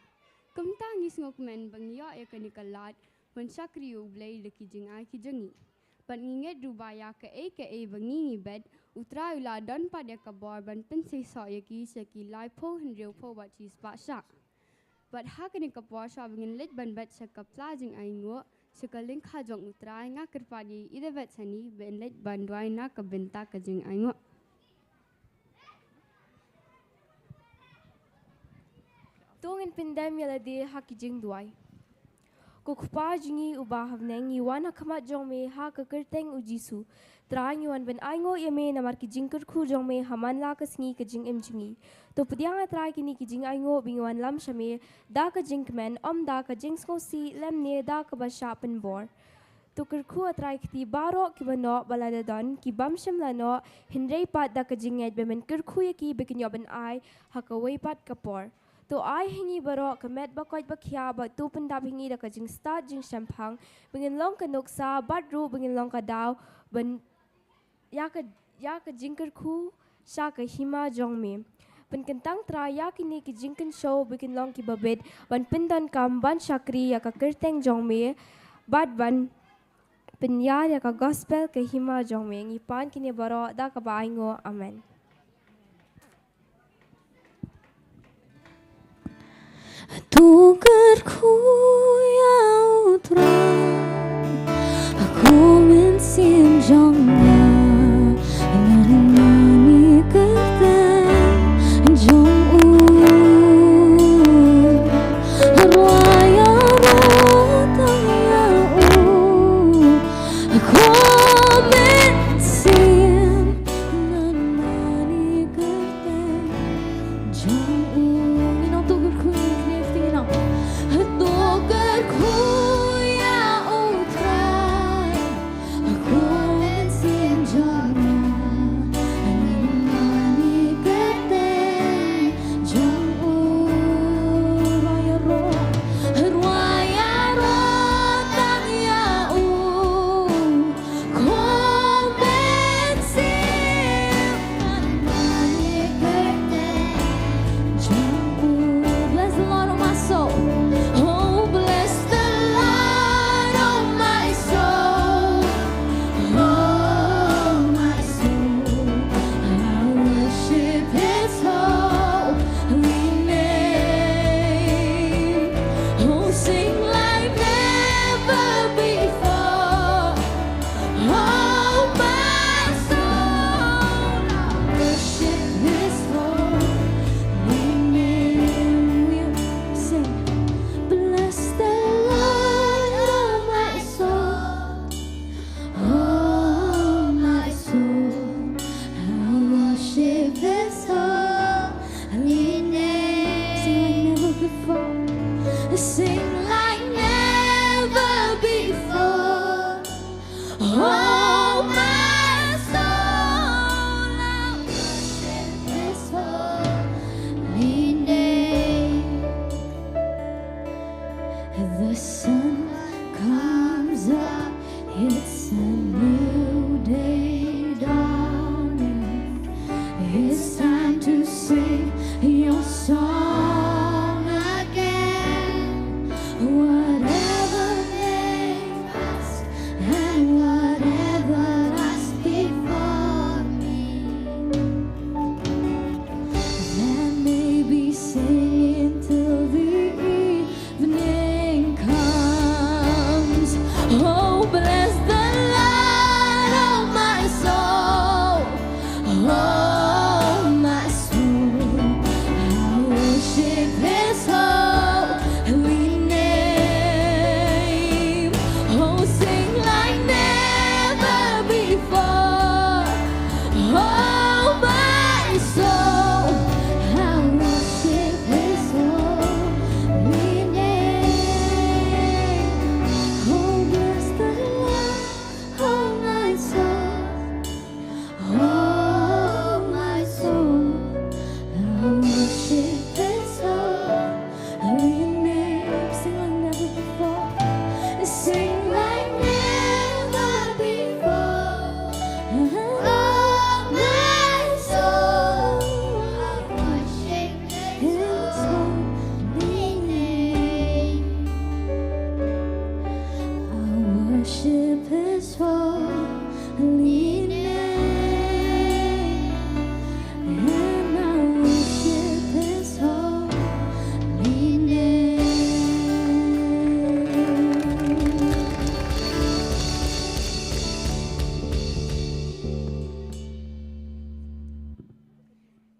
Kumta ngi sngewkmen ba ngi ïoh ïa kane ka lad ban shakri ïa U Blei da ki jingai ki jong ngi. Bad ngi ngeit ruh ba ïa kaei kaei ba ngi ngi bet, U Trai u la don pat ïa ka bor ban pynseisoh ïa ki sha ki laiphew hynriewphew bad shispah shah. Bad ha kane ka por shwa ba ngin leit ban bet sha ka pla jingainguh sha ka lyngkha jong U Trai, nga kyrpad ïa i David Sani ba in leit ban duwai na ka bynta ka jingainguh. To ngin pyndem ïa lade ha ki jingduwai. Ko Kpa jong ngi uba ha bneng, ngi wan ha khmat jong me ha ka kyrteng U Jisu. Trai, ngi wan ban ainguh ïa me namar ki jingkyrkhu jong me ha man la ka sngi ka jingim jong ngi. To pdiang, A Trai, kine ki jingainguh ba ngi wan lam sha me da ka jingkmen, ym da ka jingsngewsih lymne da kaba shah pynbor. To kyrkhu, A Trai, kti baroh kiba noh ba lada don ki bym shym la noh, hynrei pat da ka jingngeit ba men kyrkhu ïa ki ba kin ïoh ban ai ha kawei pat ka por. To ai ha ngi baroh ka met ba koit ba khiah, bad to pyndap ha ngi da ka jingstad jingshemphang, ba ngin long ka nuksa bad ruh ba ngin long ka daw ban ïa ka, ïa ka jingkyrkhu sha ka hima jong me. Pynkyntang, Trai, ïa kine ki jingkynshew ba kin long kiba bit ban pyndonkam ban shakri ïa ka kyrteng jong me bad ban pynïar ïa ka gospel ka hima jong me. Ngi pan kine baroh da kaba ainguh. Amen. To kyrkhu ïa U Trai ha kum mynsiem jong nga, ïa nga na ka kyrteng jong u. Rwai ïa u, to ïa u ha kum mynsiem, ïa nga na ka kyrteng jong u. Ngi nang to kyrkhu ïa kane ka ktien, ngi nang. To Song again. Whatever may pass and whatever lies before me, let me be singing till the evening comes. Oh, bless the Lord, oh my soul, oh my soul. I worship His holy name. Oh, sing like never before. Oh, my soul, I worship His holy name. Oh, bless the Lord, oh my soul, oh my soul, I worship His holy name. Sing like never before. Sing like never before. Oh, my soul, I worship His holy name. I worship His holy name. And I worship His holy name.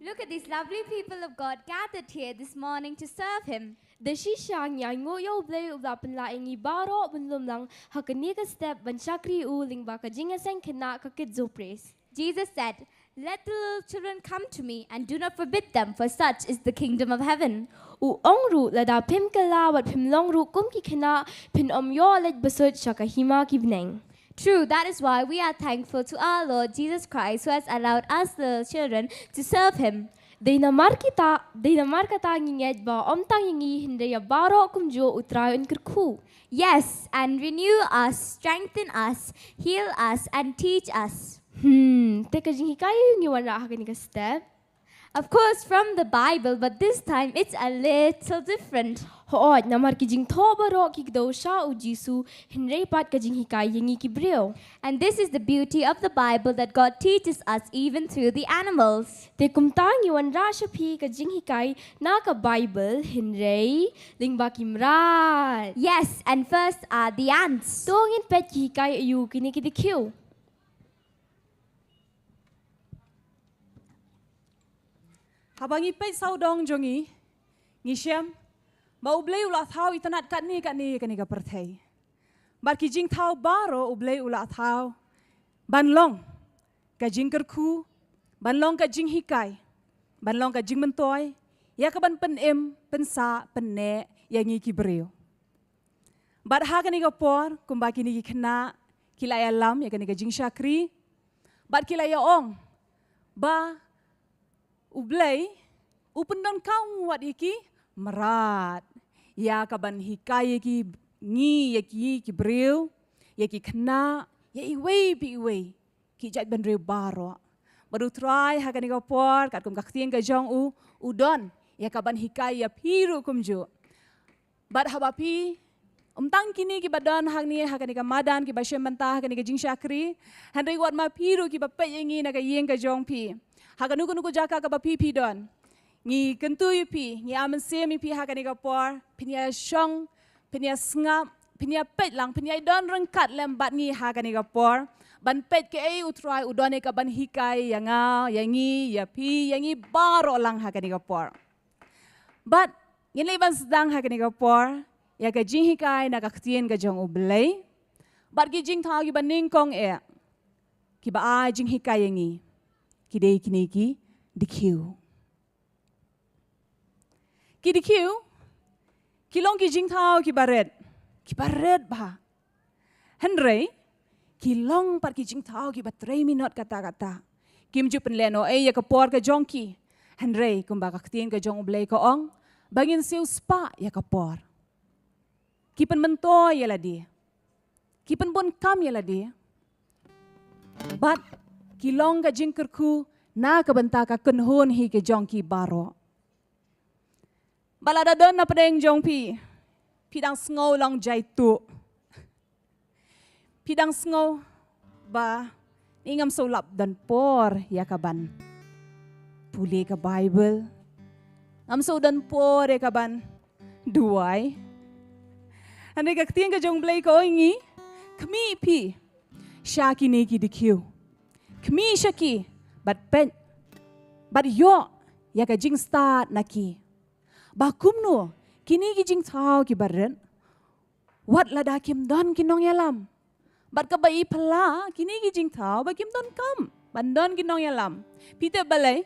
Look at these lovely people of God gathered here this morning to serve Him. Da shisha ngi ainguh ïa U Blei uba la pynlah ïa ngi baroh ban lum lang ha kane ka step ban shakri U lyngba ka jingïaseng khynnah ka Kids Who Prays. Jesus said, "Let the little children come to me and do not forbid them, for such is the kingdom of heaven." U ong ruh, lada phim kylla bad phim long ruh kum ki khynnah, phin ym ïoh leit bsut sha ka hima ki bneng. True, that is why we are thankful to our Lord Jesus Christ, who has allowed us little children to serve Him. Dei namar kita, dei namar kata ngi ngeit ba ym tang ïa ngi hynrei ïa baroh kumjuh U Trai un kyrkhu. Yes, and renew us, strengthen us, heal us, and teach us. Hmm, te ka jinghikai ngi wanrah ha kane ka step. Of course, from the Bible, but this time it's a little different. Hooid, namar ki jingthoh baroh ki kdew sha U Jisu, hynrei pat ka jinghikai ïa ngi ki briew. And this is the beauty of the Bible, that God teaches us even through the animals. Te kumta ngi wanrah sha phi ka jinghikai na ka Bible, hynrei lyngba ki mrad. Yes, and first are the ants. To ngin peit ki hikai aïu kine ki dkhiew. Haba ngi peit sawdong jong ngi, ngi shem ba U Blei u la thaw itynnad katne katne ïa kane ka pyrthei. Bad ki jingthaw baroh U Blei u la thaw ban long ka jingkyrkhu, ban long ka jinghikai, ban long ka jingmyntoi ïa kaban pynim, pynsah, pynneh ïa ngi ki briew. Bad ha kane ka por, kumba kine ki khynnah ki la ïalam ïa kane ka jingshakri, bad ki la ïa ong ba U Blei u pyndonkam wat ïa ki mrad ïa kaban hikai ïa ki, ngi, ïa ki, ki briew, ïa ki khynnah, ïa iwei pa iwei ki jaitbynriew baroh. Bad U Trai ha kane ka por, katkum ka ktien ka jong u, u don ïa kaban hikai ïa phi ruh kumjuh. Bad haba phi, ym tang kine kiba don hangne ha kane ka madan, kiba shem bynta ha kane ka jingshakri, hynrei wat ma phi ruh kiba peit ïa ngi na ka ïing ka jong phi, ha kano kano ka jaka kaba phi phi don, ngi kyntu ïa phi, ngi ai mynsiem ïa phi ha kane ka por, phin ïa shong, phin ïa sngap, phin ïa peit lang, phin ïa don ryngkat lem bad ngi ha kane ka por, ban peit kaei U Trai u don ïa kaban hikai ïa nga, ïa ngi, ïa phi, ïa ngi baroh lang ha kane ka por. Bad ngin leit ban sdang ha kane ka por ïa ka jinghikai na ka ktien ka jong U Blei. Bad ki jingthaw kiba nyngkong eh, kiba ai jinghikai ïa ngi, ki dei kine ki dkhiew. Ki dkhiew ki long ki jingthaw kiba rit, kiba rit bha. Hynrei ki long pat ki jingthaw kiba trei minot katta katta. Kim ju pynlehnohei ïa ka por ka jong ki. Hynrei kumba ka ktien ka jong U Blei ka ong, ba ngin siewspah ïa ka por. Ki pynmyntoi ïa lade, ki pynbun kam ïa lade, bad ki long ka jingkyrkhu na ka bynta ka kynhun hi ka jong ki baroh. Ba lada don na pdeng jong phi, phi dang sngew long jaituh. Phi dang sngew ba ni ngam sngewlap don por ïa ka ban pule ka Bible. Ngam sngew don por ïa ka ban duwai. Hynrei ka ktien ka jong U Blei ka ong ïa ngi, khmih phi sha kine ki dkhiew. Khmih sha ki, bad peit, bad ïoh ïa ka jingstad na ki. Ba kumno kine ki jingthaw kiba rit, wat lada kim don ki nongïalam. Bad kaba i phylla, kine ki jingthaw ba kim don kam ban don ki nongïalam. Phi tip balei?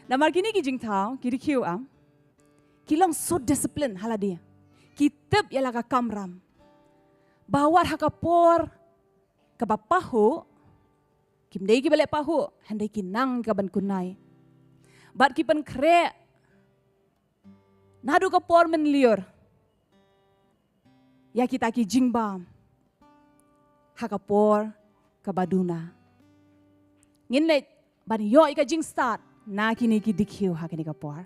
Namar kine ki jingthaw, ki dkhiew, am, ki long so discipline ha lade. Ki tip ïa la ka kamram. Ba wat ha ka por kaba pahuh, kim dei kiba leh pahuh, hynrei ki nang ka ban kunai. Bad ki pynkhreh naduh ka por mynlyiur ïa kita ki jingbam ha ka por kaba duna. Ngin leit ban ïoh ïa ka jingstad na kine ki dkhiew ha kane ka por.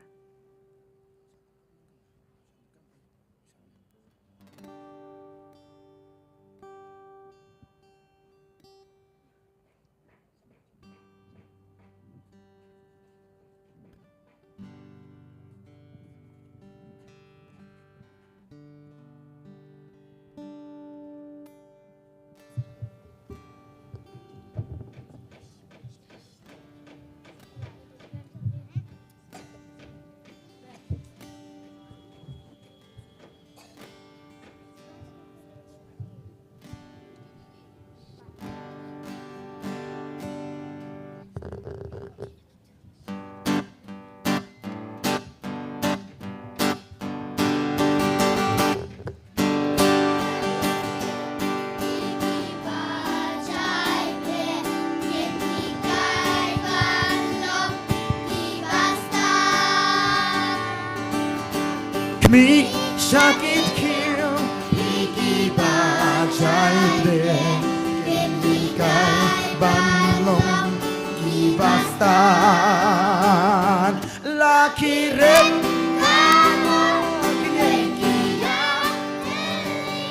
Khmih sha ki dkhiew, phi kiba jai beiñ, kin hikai ban long kiba stad. La ki rit ka bor, ki ïeng ki ïatylli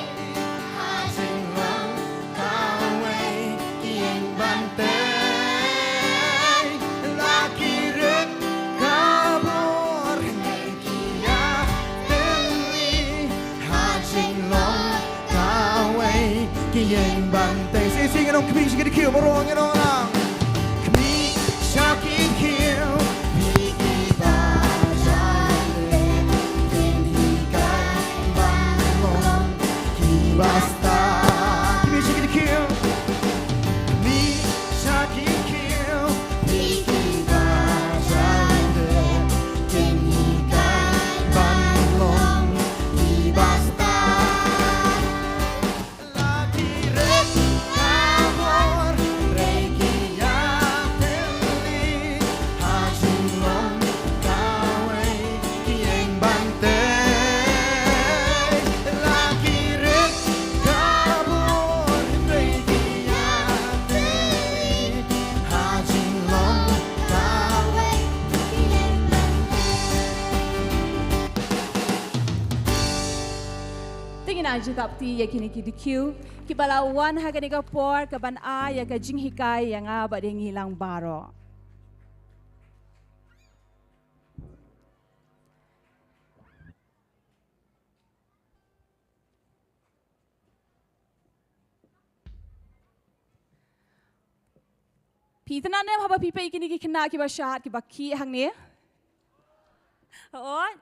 ha jinglong kawei, ki ïeng ban tei. La ki rit ka bor, ki ïeng ki ïatylli ha jinglong kawei, ki ïeng ban tei. Sing, sing, ngin ong khmih sha ki dkhiew, baroh ngin ong lang. Khmih sha ki dkhiew, phi kiba jai beiñ, kin hikai ban long kiba stad. Khmih sha ki dkhiew. Khmih sha ki dkhiew, phi kiba jai beiñ, kin hikai ban long kiba stad. La ki rit ka bor, hynrei ki ïatylli ha jinglong kawei, ki ïeng ban tei. La ki rit ka bor, hynrei ki ïatylli ha jinglong kawei, ki ïeng ban tei. Te ngin ai jingthap kti ïa kine ki dkhiew kiba la wan ha kane ka por ka ban ai ïa ka jinghikai ïa nga bad ïa ngi lang baroh. Phi tnat ne em haba phi peit kine ki khynnah kiba shad, kiba khih hangne? Hooid.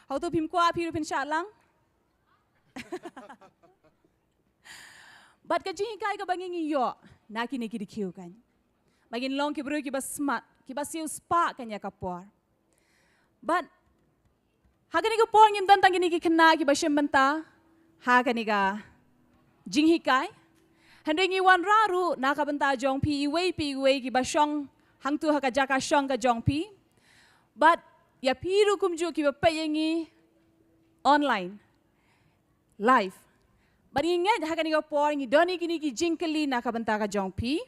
Hato phim kwah phi ruh phin shad lang? Bad ka jinghikai kaba ngi ngi ïoh na kine ki dkhiew kan, ba ngin long ki briew kiba smat, kiba siewspah kan ïa ka por. Bad ha kane ka por ngim don tang kine ki khynnah kiba shim bynta ha kane ka jinghikai. Hynrei ngi wanrah ruh na ka bynta jong phi iwei pa iwei kiba shong hangtu ha ka jaka shong ka jong phi. Bad ïa phi ruh kumjuh kiba peit ïa ngi online, live. Bad ngi ngeit ha kane ka por ngi don ïa kine ki jingkylli na ka bynta ka jong phi.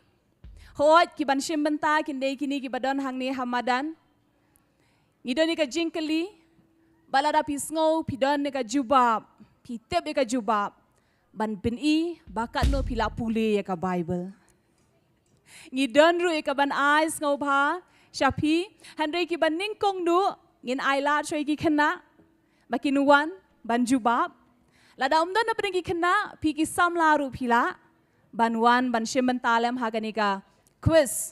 Hooid, ki ban shim bynta kin dei kine kiba don hangne ha madan. Ngi don ïa ka jingkylli, Bad lada phi sngew phi don ïa ka jubab, phi tip ïa ka jubab, ban pyni ba katno phi la pule ïa ka Bible. Ngi don ruh ïa ka ban ai sngewbha sha phi, hynrei kiba nyngkong duh ngin ai lad shuwa ïa ki khynnah ba kin wan ban jubab. Lada ym don na pdeng ki khynnah, phi ki samla ruh phi lah ban wan ban shim bynta lem ha kane ka quiz.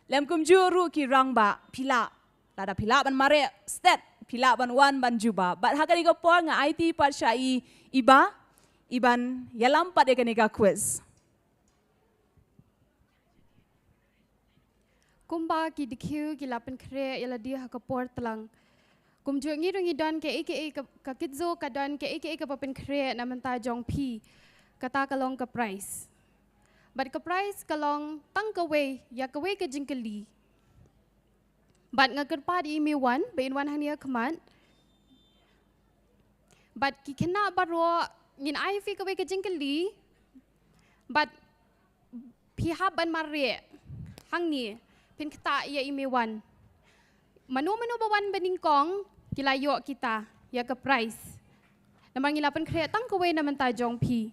Lem kumjuh ruh ki rangbah, phi lah, lada phi lah ban mareh stet, phi lah ban wan ban jubab. Bad ha kane ka por nga aiti pat sha i, i Bah, i ban ïalam pat ïa kane ka quiz. Kumba ki dkhiew ki la pynkhreh ïa lade ha ka por tlang, kumjuh ngi ruh ngi don kaei kaei ka, ka kit zo ka don kaei kaei kaba pynkhreh na bynta jong phi. Kata ka long ka prize. Bad ka prize ka long tang kawei ïa kawei ka jingkylli. Bad nga kyrpad ïa i Meiwan ba in wan hangne ha khmat. Bad ki khynnah baroh, ngin ai phi kawei ka jingkylli. Bad phi hap ban mareh hangne, phin ktah ïa i Meiwan. Mano mano ba wan banyngkong, ki la ïoh kita ïa ka prize. Namar ngi la pynkhreh tang kawei na bynta jong phi.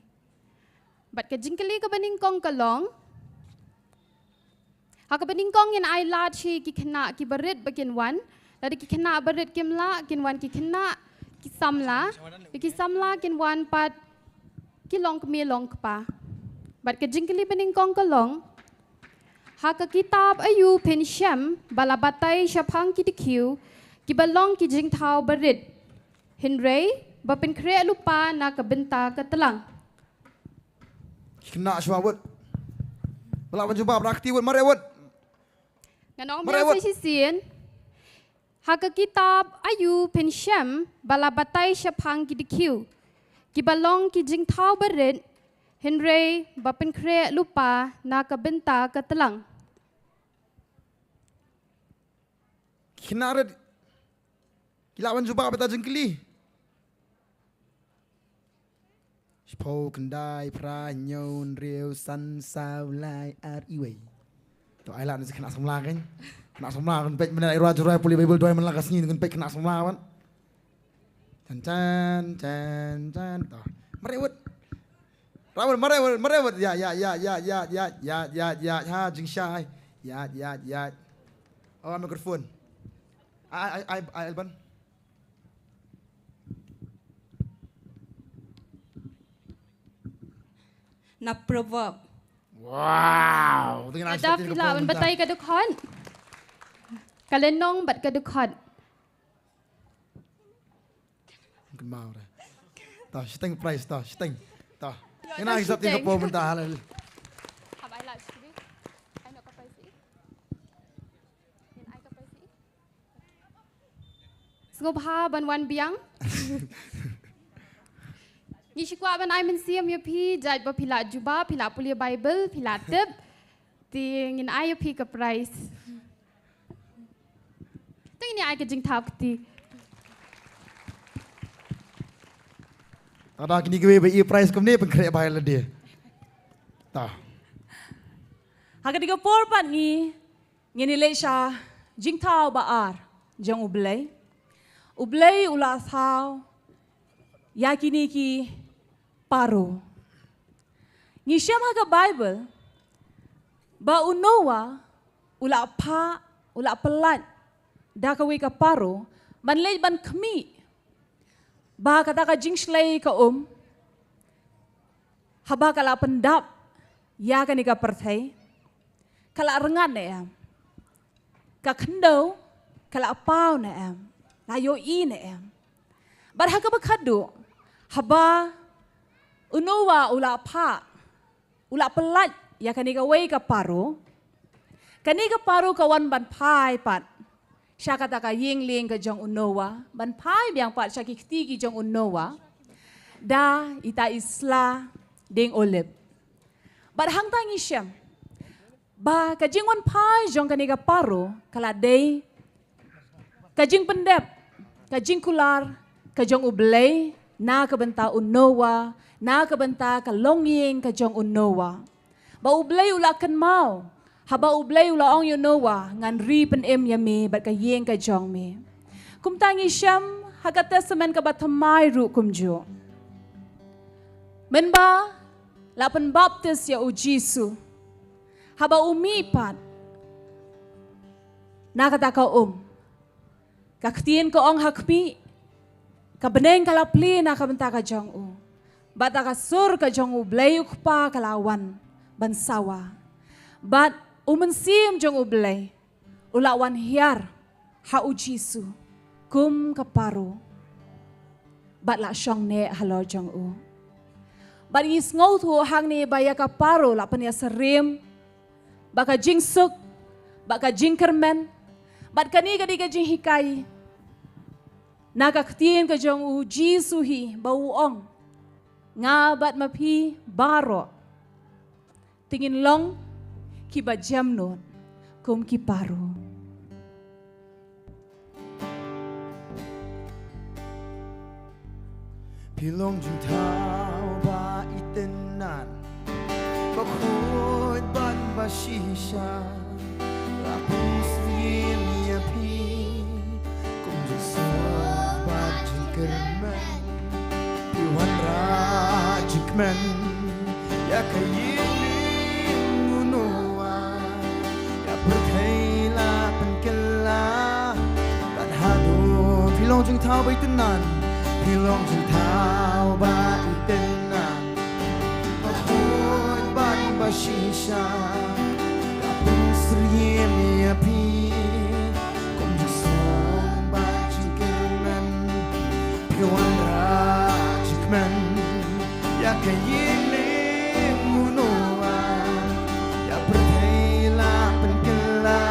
Bad ka jingkylli kaba nyngkong ka long, ha kaba nyngkong ngin ai lad sha ki khynnah kiba rit ba kin wan. Lada ki khynnah barit kim lah, kin wan ki khynnah ki samla. Ki samla kin wan pat ki longkmie longkpa. Bad ka jingkylli ba nyngkong ka long, ha ka kitab aiu phin shem ba la batai shaphang ki dkhiew kiba long ki jingthaw barit, hynrei ba pynkhreh lypa na ka bynta ka tlang? Khynnah shuwa wut. Ba lah ban jubab, ba lah kti wut, mareh wut. Ngan ong biang sa shisien. Ha ka kitab aiu phin shem ba la batai shaphang ki dkhiew kiba long ki jingthaw barit, hynrei ba pynkhreh lypa na ka bynta ka tlang? Khynnah rit, ki lah ban jubab ïa kata jingkylli? Shiphew, khyndai, phra, hynñiew, hynriew, san, saw, lai, ar, iwei. To ai lad na ki khynnah samla kan. Khynnah samla kan peit mynne, i Ruh Jurai pule Bible duwai man la ka sngi, kan peit khynnah samla kan. Chan chan chan chan. To. Mareh wut. Rawut, mareh wut, mareh wut. Ïa, ïa, ïa. Ha, jingshai. Ïa, ïa, ïa. Oh, microphone. Ai, ai, ai, ai, Alban. Na Proverb. Wow. Tengah. Ada phi lah ban batai ka dkhot. Ka lynnong bad ka dkhot. Kynmaw re. To, shiteng prize to, shiteng. To. Ïa, ina to, hisap shiteng. Tiga puluh mentah halal. Hap ai lad shiteng. Ai noh ka prize. Ngin ai ka prize. Sngewbha ban wan biang. Ngi shu kwah ban ai mynsiem ïa phi, jait ba phi la jubab, phi la pule Bible, phi la tip. Te ngin ai ïa phi ka prize. Te ngin ai ka jingthaw kti. Ada kine kiwei ba ïoh prize kumne pynkhreh bha ïa lade. Ta. Ha kane ka por pat ngi Ngin ïa leit sha jingthaw ba ar jong U Blei. U Blei u la thaw ïa kine ki paro. Ngi shem ha ka Bible ba u Noah u la phah, u la pyllait da kawei ka paro ban leit ban khmih ba kata ka jingshlei ka um, haba ka la pyndap ïa kane ka pyrthei, ka la rngat ne em? Ka khyndew ka la paw ne em? La ïohi ne em? Bad ha kaba khatduh, haba u Noah u la phah, u la pyllait ïa kane kawei ka paro, kane ka paro ka wan ban phai pat sha kata ka ïing lieng ka jong u Noah, ban phai biang pat sha ki kti ki jong u Noah da ita i sla dieng olib. Bad hangta ngi shem ba ka jingwan phai jong kane ka paro ka la dei ka jingpyndep, ka jingkular ka jong U Blei na ka bynta u Noah, na ka bynta ka longïing ka jong u Noah. Ba U Blei u la kynmaw haba U Blei u la ong ïa u Noah, ngan ri pynim ïa me bad ka ïing ka jong me. Kumta ngi shem Ha ka Testament kaba thymmai ruh kumjuh. Mynba la pynbaptis ïa u Jisu, haba u mih pat na kata ka um, ka ktien ka ong ha khmih, ka bneng ka la plie na ka bynta ka jong u, bad da ka sur ka jong U Blei U Kpa ka la wan ban sawa. Bad U Mynsiem jong U Blei u la wan hiar ha u Jisu kum ka paro, bad la shong neh halor jong u. Bad ngi sngewthuh hangne ba ïa ka paro la pynïasyriem, ba ka jingsuk, ba ka jingkyrmen, bad kane ka dei ka jinghikai na ka ktien ka jong u Jisu hi, ba u ong, nga bad ma phi baroh te ngin long kiba jemnud kum ki paro. Phi long jingthaw ba itynnad, ba khuid bad ba shisha. La pynsyriem ïa phi kum jingsuk bad jingkyrmen. Phi wanrah jingkmen ïa ka ïing lieng u Noah, ïa pyrthei la pynkylla. Bad haduh phi long jingthaw ba itynnad, phi long jingthaw ba itynnad, ba khuid bad ba shisha. La pynsyriem ïa phi kum jingsuk bad jingkyrmen. Phi wanrah jingkmen ïa ka ïing lieng u Noah, ïa pyrthei la pynkylla.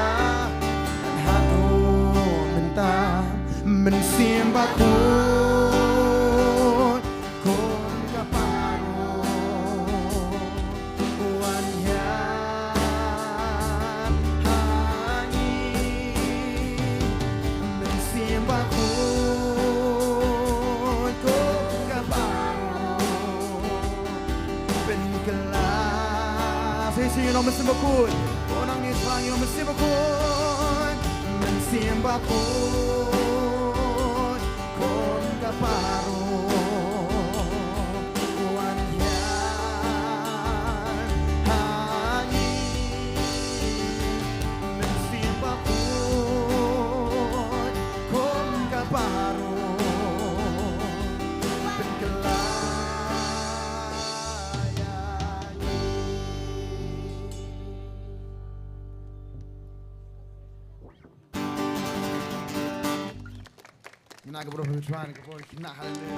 Bad haduh mynta, Mynsiem Bakhuid kum ka paro wan hiar ha ngi. Mynsiem Bakhuid kum ka paro pynkylla. Sa shisien ïa u Mynsiem Bakhuid. Ko nang ïa shisha ïa u Mynsiem Bakhuid. Mynsiem Bakhuid kum ka paro wan hiar ha ngi. Mynsiem Bakhuid kum ka paro pynkylla ïa ngi. Ngi na ka bro pynshwan ka bro kina, haleluya.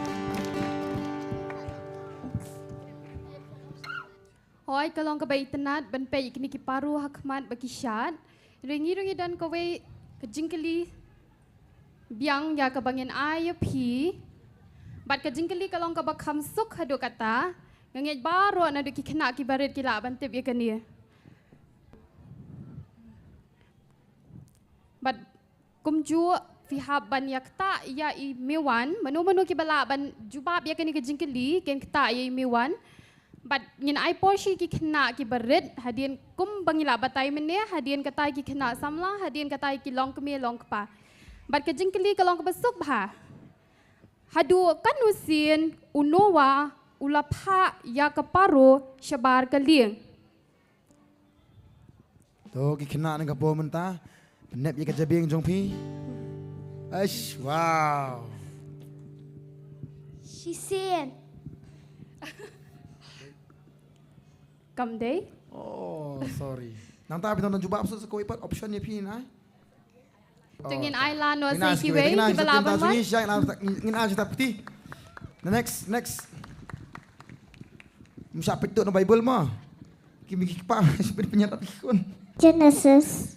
Hooid, ka long kaba itynnad ban peit ïa kine ki paro ha khmat ba ki shad. Hynrei ngi ruh ngi don kawei ka jingkylli biang ïa kaba ngin ai ïa phi. Bad ka jingkylli ka long kaba kham suk haduh katta. Nga ngeit baroh naduh ki khynnah kiba rit ki lah ban tip ïa kane. Bad kumjuh phi hap ban ïa ktah ïa i Miwan, mano mano kiba lah ban jubab ïa kane ka jingkylli, kin ktah ïa i Miwan. Bad ngin ai por sha ki khynnah kiba rit, hadien kumba ngi la batai mynne, hadien kata ki khynnah samla, hadien kata ki longkmie longkpa. Bad ka jingkylli ka long kaba suk bha. Haduh katno sien u Noah u la phah ïa ka paro shabar ka lieng? To ki khynnah na ka por mynta, pynnep ïa ka jabieng jong phi. Aish, wow. Shisien. Kam dei? Oh, sorry. Nangta phi tang jubab sa sa kawei pat option ïa phi na. To ngin ai la noh sa kiwei kiba lah ban wan. Ngin ai jingtap kti. Next, next. Msa peit tu na Bible ma. Ki mi ki kpa, peit pynïaid ki khun. Genesis.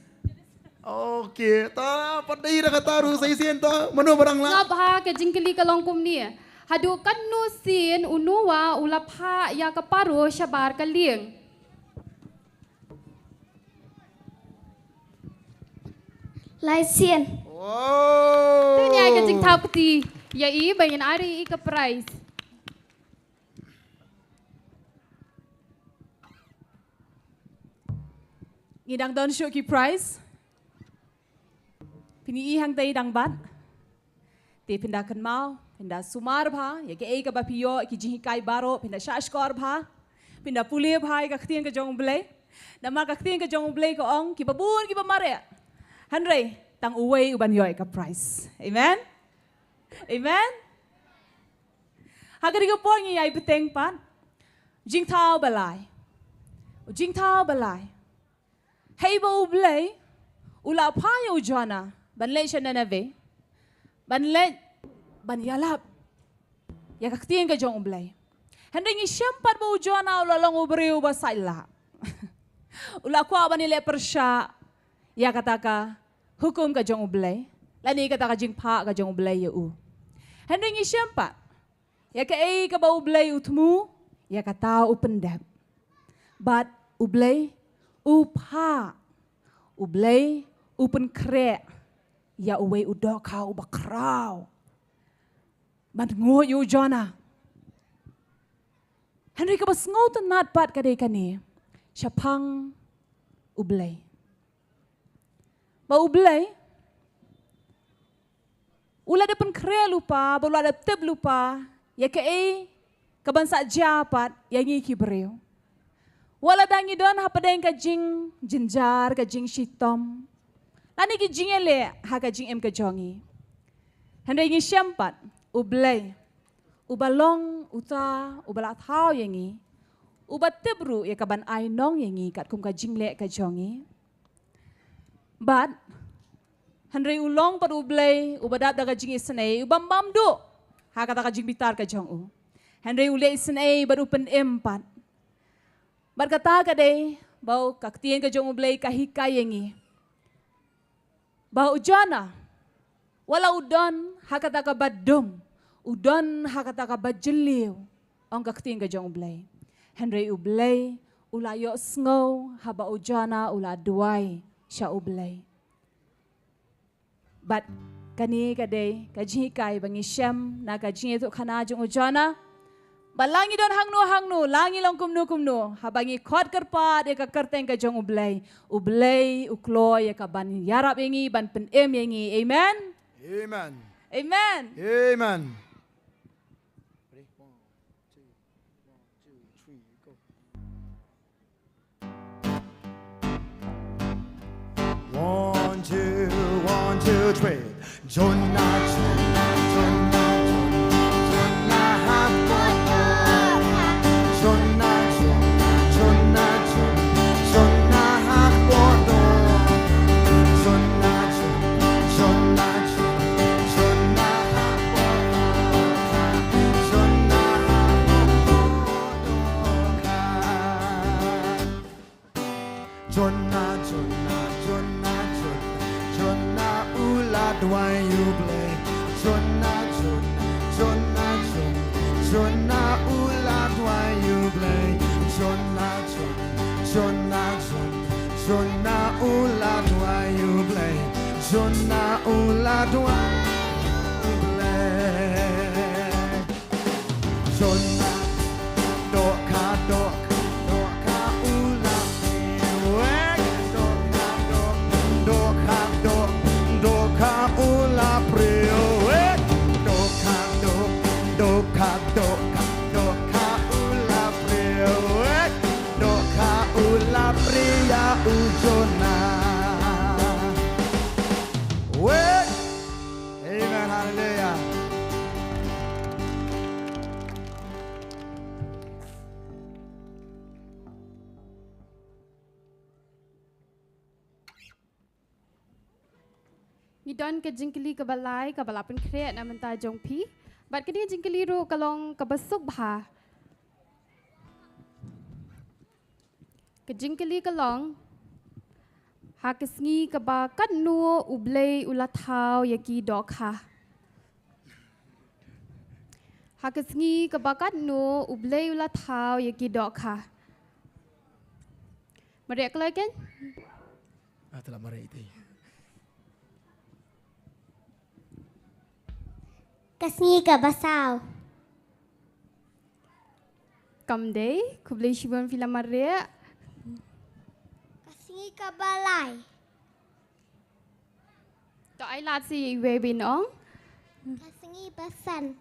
Okay, ta pat dei da kata ruh sa shisien ta. Mano ba dang lah? Sngap ha ka jingkylli ka long kumne. Haduh katno sien u Noah u la phah ïa ka paro shabar ka lieng? Lai sien. Wow. Te ngi ai ka jingtap kti ïa i ba ngin ai ïa i ka prize. Ngi dang don shuh ki prize. Phin ïohi hangta i dang bat. Te phin da kynmaw, phin da sumar bha ïa kaei kaba phi ïoh, ki jinghikai baroh, phin da shahshkor bha, phin da pule bha ïa ka ktien ka jong U Blei. Namar ka ktien ka jong U Blei ka ong, kiba bun kiba mareh, hynrei tang uwei uban ïoh ïa ka prize. Amen. Amen. Ha kane ka por ngi ïai bteng pat. Jingthaw ba lai. Jingthaw ba lai. Hei ba U Blei u la phah ïa u Jonah ban leit sha Nineveh, ban leit ban ïalap ïa ka ktien ka jong U Blei. Hynrei ngi shem pat ba u Jonah u la long u briew ba sait lah. U la kwah ban ïaleh pyrshah ïa kata ka hukum ka jong U Blei, lane kata ka jingphah ka jong U Blei ïa u. Hynrei ngi shem pat, ïa kaei kaba U Blei u thmu, ïa kata u pyndep. Bad U Blei u phah, U Blei u pynkhreh ïa uwei u dohkha uba khraw ban nguid ïa u Jonah. Hynrei kaba sngewtynnat pat ka dei kane, shaphang U Blei. Ba U Blei u la dep pynkhreh lypa, ba u la dep tip lypa ïa kaei kaban sa jia pat ïa ngi ki briew. Wat lada ngi don hapdeng ka jingjynjar, ka jingshitom, lane ki jingïaleh ha ka jingim ka jong ngi, hynrei ngi shem pat U Blei uba long uta uba la thaw ïa ngi, uba tip ruh ïa kaban ai nong ïa ngi katkum ka jingleh ka jong ngi. Bad hynrei u long pat U Blei uba dap da ka jingisynei, uba ym bam duh ha kata ka jingbitar ka jong u. Hynrei u leh isynei bad u pynim pat. Bad kata ka dei ba ka ktien ka jong U Blei ka hikai ïa ngi ba u Jonah, wat la u don ha kata kaba dum, u don ha kata kaba jylliew, ong ka ktien ka jong U Blei, hynrei U Blei u la ïohsngew haba u Jonah u la duwai sha U Blei. Bad kane ka dei ka jinghikai ba ngi shem na ka jingïathuhkhana jong u Jonah. Ba la ngi don hangno hangno, la ngi long kumno kumno, haba ngi khot kyrpad ïa ka kyrteng ka jong U Blei, U Blei u kloi ïa kaban ïarap ïa ngi, ban pynim ïa ngi. Amen. Amen. Amen. Amen. One, two, one, two, three. Jonah, Jonah, Jonah, Jonah, Jonah, hap bor. Jonah, Jonah, Jonah, Jonah, Jonah, hap bor. Jonah, Jonah, Jonah, Jonah, hap bor. Jonah, hap bor. Jonah, Jonah, Jonah, Jonah, Jonah, u la duwai ïa U Blei. Jonah, Jonah, Jonah, Jonah, Jonah, u la duwai ïa U Blei. Jonah, Jonah, Jonah, Jonah, Jonah, u la duwai ïa U Blei. Jonah, u la duwai ïa U Blei. Jonah, dohkha, dohkha, dohkha, u la prie wei. Dohkha, dohkha, dohkha, dohkha, dohkha, u la prie wei. Dohkha, dohkha, dohkha, dohkha, dohkha, u la prie wei. Dohkha, u la prie ïa u Jonah. Wei. Amen. Hallelujah. Ngi don ka jingkylli kaba lai kaba la pynkhreh na bynta jong phi. Bad kane ka jingkylli ruh ka long kaba suk bha. Ka jingkylli ka long, ha ka sngi kaba katno U Blei u la thaw ïa ki dohkha? Ha ka sngi kaba katno U Blei u la thaw ïa ki dohkha? Mareh kloi kein? Ah, te la mareh ite. Ka sngi kaba saw. Kam dei, khublei shibun phi la mareh. Ka sngi kaba lai. To ai lad sha iwei ba in ong. Ka sngi Ngi basan.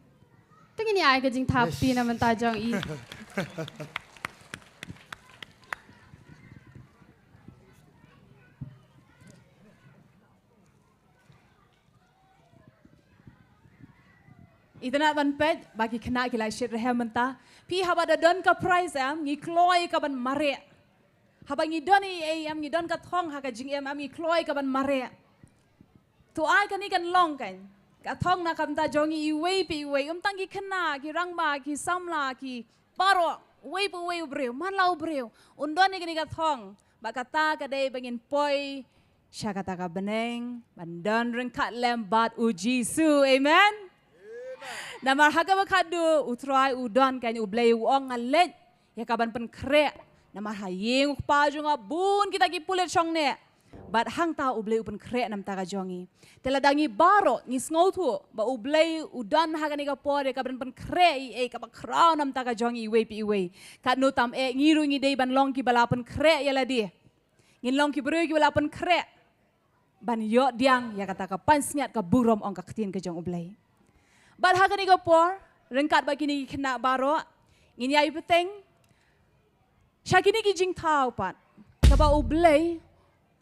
Te ngin ïa ai ka jingthap phi na mynta jong i. Itynnad ban peit ba ki khynnah ki la shit rhem mynta. Phi haba da don ka prize em, ngi kloi ka ban mareh. Haba ngi don ei ei em, ngi don ka thong ha ka jingim em, ngi kloi ka ban mareh. To ai kane kan long kan ka thong na ka bynta jong ngi iwei pa iwei, ym tang ki khynnah, ki rangbah, ki samla, ki baroh, uwei pa uwei u briew, man la u briew un don ïa kane ka thong. Bad kata ka dei ba ngin poi sha kata ka bneng ban don ryngkat lem bad U Jisu. Amen. Namar ha kaba khatduh U Trai u don kan, U Blei u ong, nga leit ïa ka ban pynkhreh. Namar ha ïing U Kpa jong nga bun kita ki pulit shongneh. Bad hangta U Blei u pynkhreh na ka bynta ka jong ngi. Te lada ngi baroh ngi sngewthuh ba U Blei u don ha kane ka por ïa ka ban pynkhreh ei ei kaba khraw na ka bynta ka jong ngi iwei pa iwei, katno tam eh ngi ruh ngi dei ban long kiba la pynkhreh ïa lade. Ngin long ki briew kiba la pynkhreh ban ïoh pdiang ïa kata ka pansngiat ka burom, ong ka ktien ka jong U Blei. Bad ha kane ka por, ryngkat bad kine ki khynnah baroh, ngin ïai bteng sha kine ki jingthaw pat kaba U Blei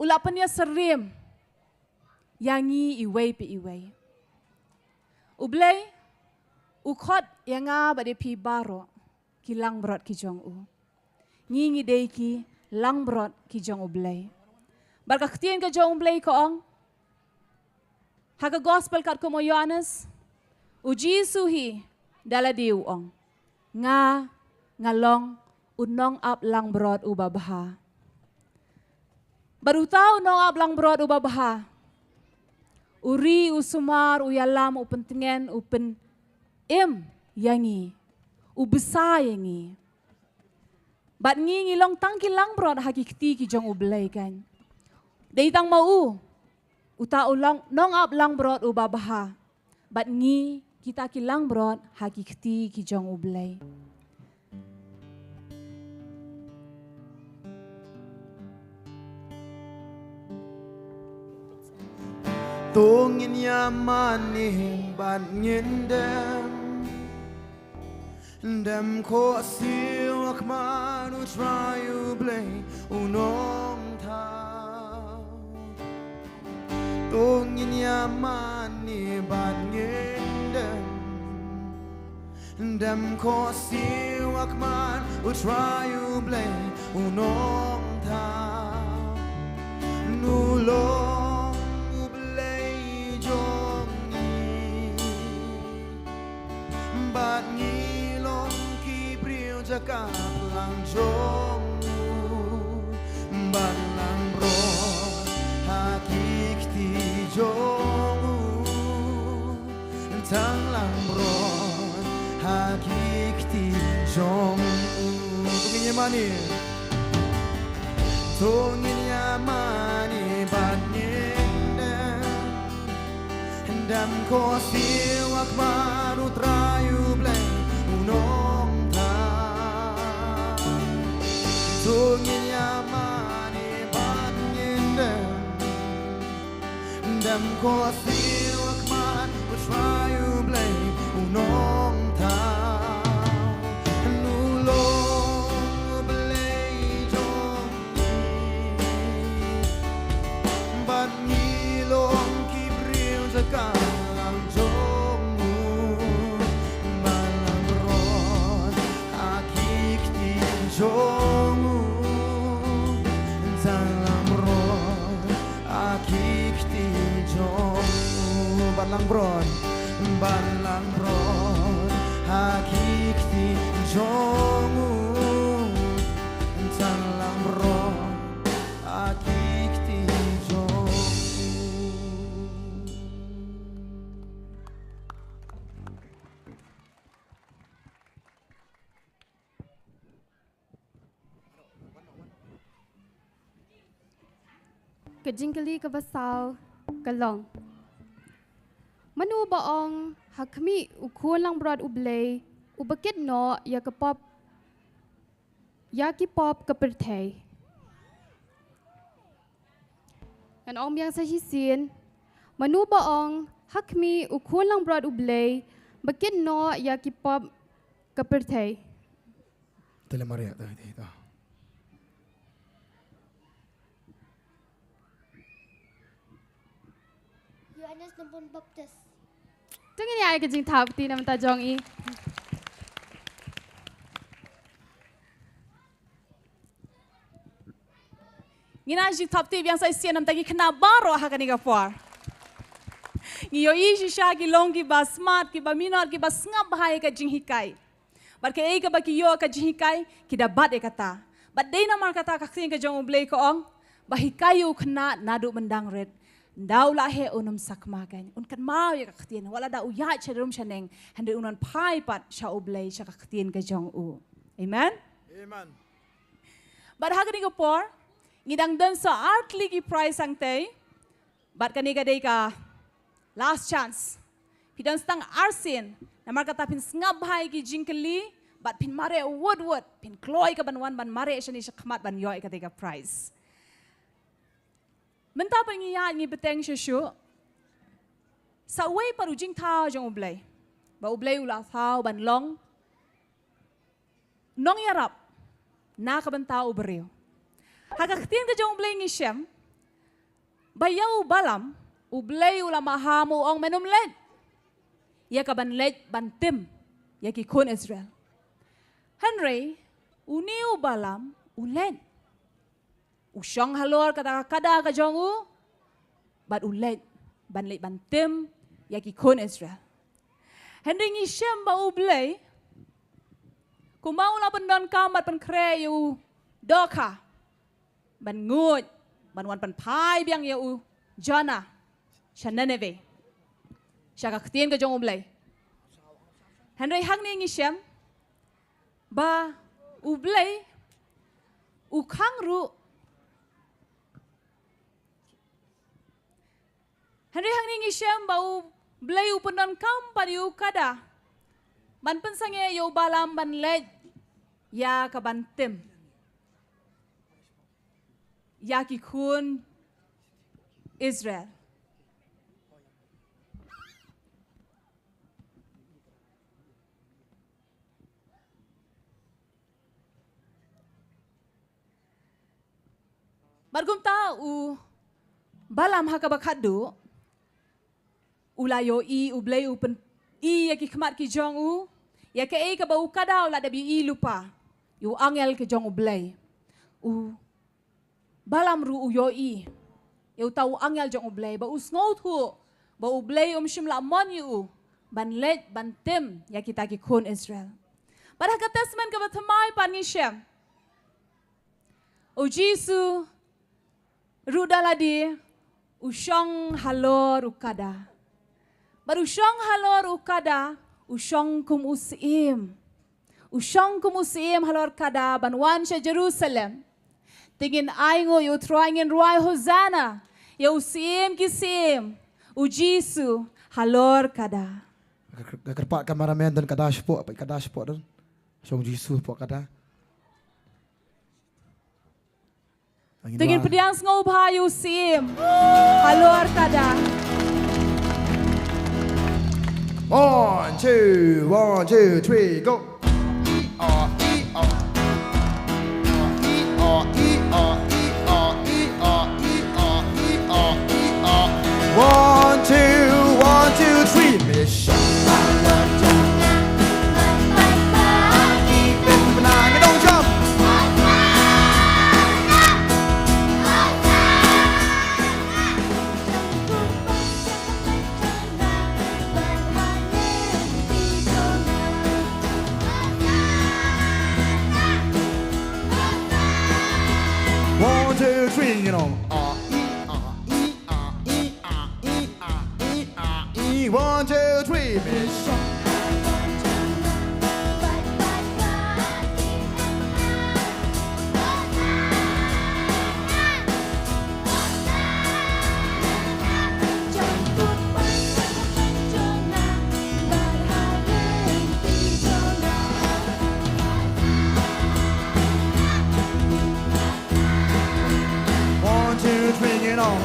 u la pynïasyriem ïa ngi iwei pa iwei. U Blei u khot ïa nga bad ïa phi baroh ki langbrot ki jong u. Ngi ngi dei ki langbrot ki jong U Blei. Bad ka ktien ka jong U Blei ka ong ha ka gospel katkum u Ïoannis, U Jisu hi da lade u ong, nga nga long u nongap langbrot uba bha. Bad uta u nongap langbrot uba bha u ri, u sumar, u ïalam, u pyntngen, u pynim ïa ngi, u bsa ïa ngi. Bad ngi ngi long tang ki langbrot ha ki kti ki jong U Blei kan. Dei tang ma u, uta u long nongap langbrot uba bha. Bad ngi kita ki langbrot ha ki kti ki jong U Blei. To ngin ïa mane bad ngin dem. Dem khohsiew ha khmat U Trai U Blei u Nongthaw. To ngin ïa mane bad ngin dem. Dem khohsiew ha khmat U Trai U Blei u Nongthaw. U long U Blei jong ngi. Bad ngi long ki briew jaka lang jong u. Ban langbrot ha ki kti jong u. Tang langbrot ha ki kti jong u. To ngin ïa mane. To ngin ïa mane bad ngin dem. Dem khohsiew ha khmat U Trai U Blei u Nongthaw. To ngin ïa mane bad ngin dem. Dem khohsiew ha khmat U Trai U Blei u Nongthaw. U long U Blei jong ngi. Bad ngi long ki briew jaka lang jong u. Ban langbrot ha ki kti jong u. Ban langbrot ha ki kti jong u. Ban langbrot, ban langbrot ha ki kti jong u. Ban langbrot ha ki kti jong u. Ka jingkylli kaba saw ka long, mano ba ong ha khmih u khun langbrot U Blei uba kit noh ïa ka pop, ïa ki pop ka pyrthei? Ngan ong biang sa shisien, mano ba ong Ha khmih u Khun langbrot U Blei ba kit noh ïa ki pop ka pyrthei. Te la mareh, te, te, te. Ïoannis Nongpynbaptis. To ngin ïa ai ka jingthap kti na bynta jong i. Ngin ai jingthap kti biang sa shisien na bynta ki khynnah baroh ha kane ka por. Ngi ïohi shisha ki long kiba smart, kiba minot, kiba sngap bha ïa ka jinghikai. Bad kaei kaba ki ïoh ka jinghikai, ki da bat ïa kata. Bad dei namar kata ka ktien ka jong U Blei ka ong, ba hikai ïa u khynnah naduh myndang rit. Ynda u la heh un ym sakma kein, un kynmaw ïa ka ktien, wat la da u ïaid sha rum sha neng, hynrei un wan phai pat sha U Blei sha ka ktien ka jong u. Amen. Amen. Bad ha kane ka por, ngi dang don sa ar tylli ki prize hangtei. Bad kane ka dei ka last chance. Phi don sa tang arsien, namar kata phin sngap bha ïa ki jingkylli, bad phin mareh wut wut, phin kloi ka ban wan ban mareh shane shakhmat ban ïoh ïa katei ka prize. Mynta pat ngi ïaid ngi bteng shuh shuh. Sa uwei pat u jingthaw jong U Blei. Ba U Blei u la thaw ban long nongïarap na ka bynta u briew. Ha ka ktien ka jong U Blei ngi shem ba ïa u Balam, U Blei u la maham u ong men ym leit ïa ka ban leit ban tim ïa ki khun Israel. Hynrei une u Balam u leit. U shong halor kata ka kada ka jong u, bad u leit ban leit ban tim ïa ki khun Israel. Hynrei ngi shem ba U Blei, kumba u la pyndonkam bad pynkhreh ïa u Doka ban nguid, ban wan pynphai biang ïa u Jonah sha Nineveh, sha ka ktien ka jong U Blei. Hynrei hangne ngi shem ba U Blei u khang ruh. Hynrei hangne ngi shem ba U Blei u pyndonkam pat ïa u kada ban pynsangeh ïa u Balam ban leit ïa ka ban tim ïa ki khun Israel. Bad kumta u Balam ha kaba khatduh u la ïohi U Blei u pyn-i ïa ki khmat ki jong u ïa kaei kaba u kada u la dep ïohi lypa, ïa u angel ka jong U Blei. U Balam ruh u ïohi ïa uta u angel jong U Blei, ba u sngewthuh ba U Blei um shym la mon ïa u ban leit ban tim ïa kita ki khun Israel. Bad ha ka Testament kaba thymmai pat ngi shem, U Jisu ruh da lade u shong halor u kada. Bad u shong halor u kada, u shong kum u syiem. U shong kum u syiem halor kada ban wan sha Jerusalem. Te ngin ainguh ïa U Trai, ngin rwai Hosanna ïa u Syiem ki syiem, U Jisu halor kada. Ka kyrpad kameraman, don kada shapoh, peit kada shapoh don. Shong Jisu hapoh kada. Te ngin pdiang sngewbha ïa u Syiem halor kada. One, two, one, two, three, go. One, two, one, two, three. Mission. One, two, three, you know. One, two, three, mission. One, two, three, you know.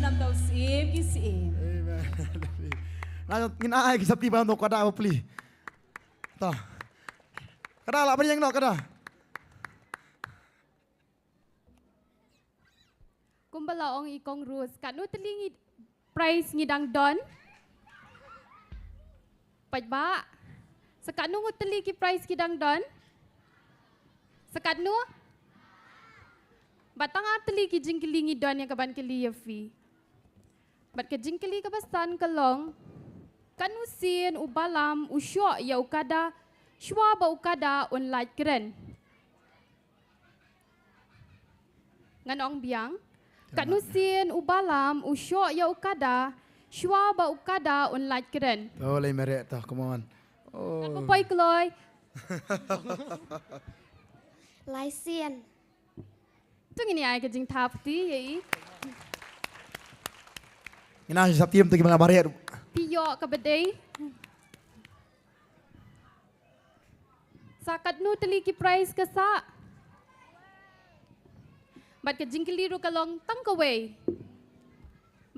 Tam tau siem ki siem. Amen. Na ngin ai ki sap ti ban to kada ba pli. To. Kada la ban yang no kada. Kumba la ong i Kong Rose, katno tylli ngi prize ngi dang don? Paidbah. Sa katno ngut tylli ki prize ki dang don? Sa katno? Ba tang ar tylli ki jingkylli ngi don ïa kaban kylli ïa phi. Bad ka jingkylli kaba san ka long, katno sien u Balam u shoh ïa u kada shuwa ba u kada un lait kren? Ngan ong biang. Katno sien u Balam u shoh ïa u kada shuwa ba u kada un lait kren? To, lai mareh to, come on. Oh. Poi kloi. Lai sien. Tu ngin ïa ai ka jingthap ti ïa i. Ngin ai sap ti em tu ki mala mareh. Phi ïoh kaba dei. Sa katno tylli ki prize ka sah? Bad ka jingkylli ruh ka long tang kawei.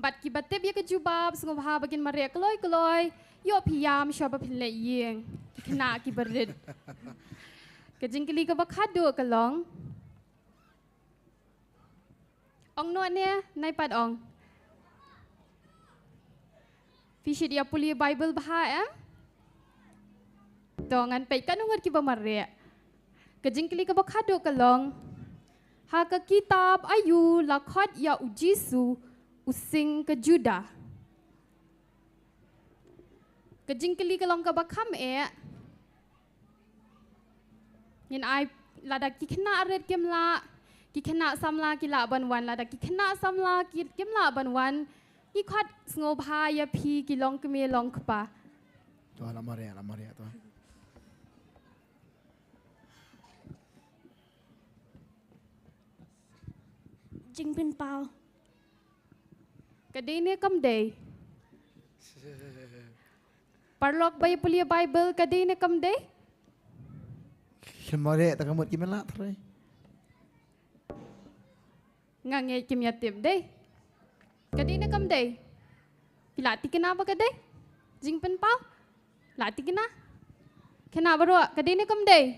Bad kiba tip ïa ka jubab sngewbha ba kin mareh kloi kloi. Ïoh phi ïam shuwa ba phin leit ïing. Ki khynnah kiba rit. Ka jingkylli kaba khadduh ka long. Ong noh ne, nai pat ong. Phi shait ïa pule Bible bha em? To ngan peit katno ngut kiba mareh. Ka jingkylli kaba khadduh ka long. Ha ka kitab aïu la khot ïa u Jisu u sing ka Judah? Ka jingkylli ka long kaba kham eh. Ngin ai lada ki khynnah rit kim lah, ki khynnah samla ki lah ban wan, lada ki khynnah samla ki, kim lah ban wan, ngi khot sngewbha ïa phi ki long kmie long kpa. To, la mareh, la mareh to. Jingpynpaw. Ka dei ne kam dei? Paralok ba ïa pule Bible, ka dei ne kam dei? Ki mareh ta ka mut ki mela trai. Nga ngeit kim ïa tip dei. Ka dei ne kam dei? Phi la thikna ba ka dei? Jingpynpaw? La thikna? Khynnah baroh, ka dei ne kam dei?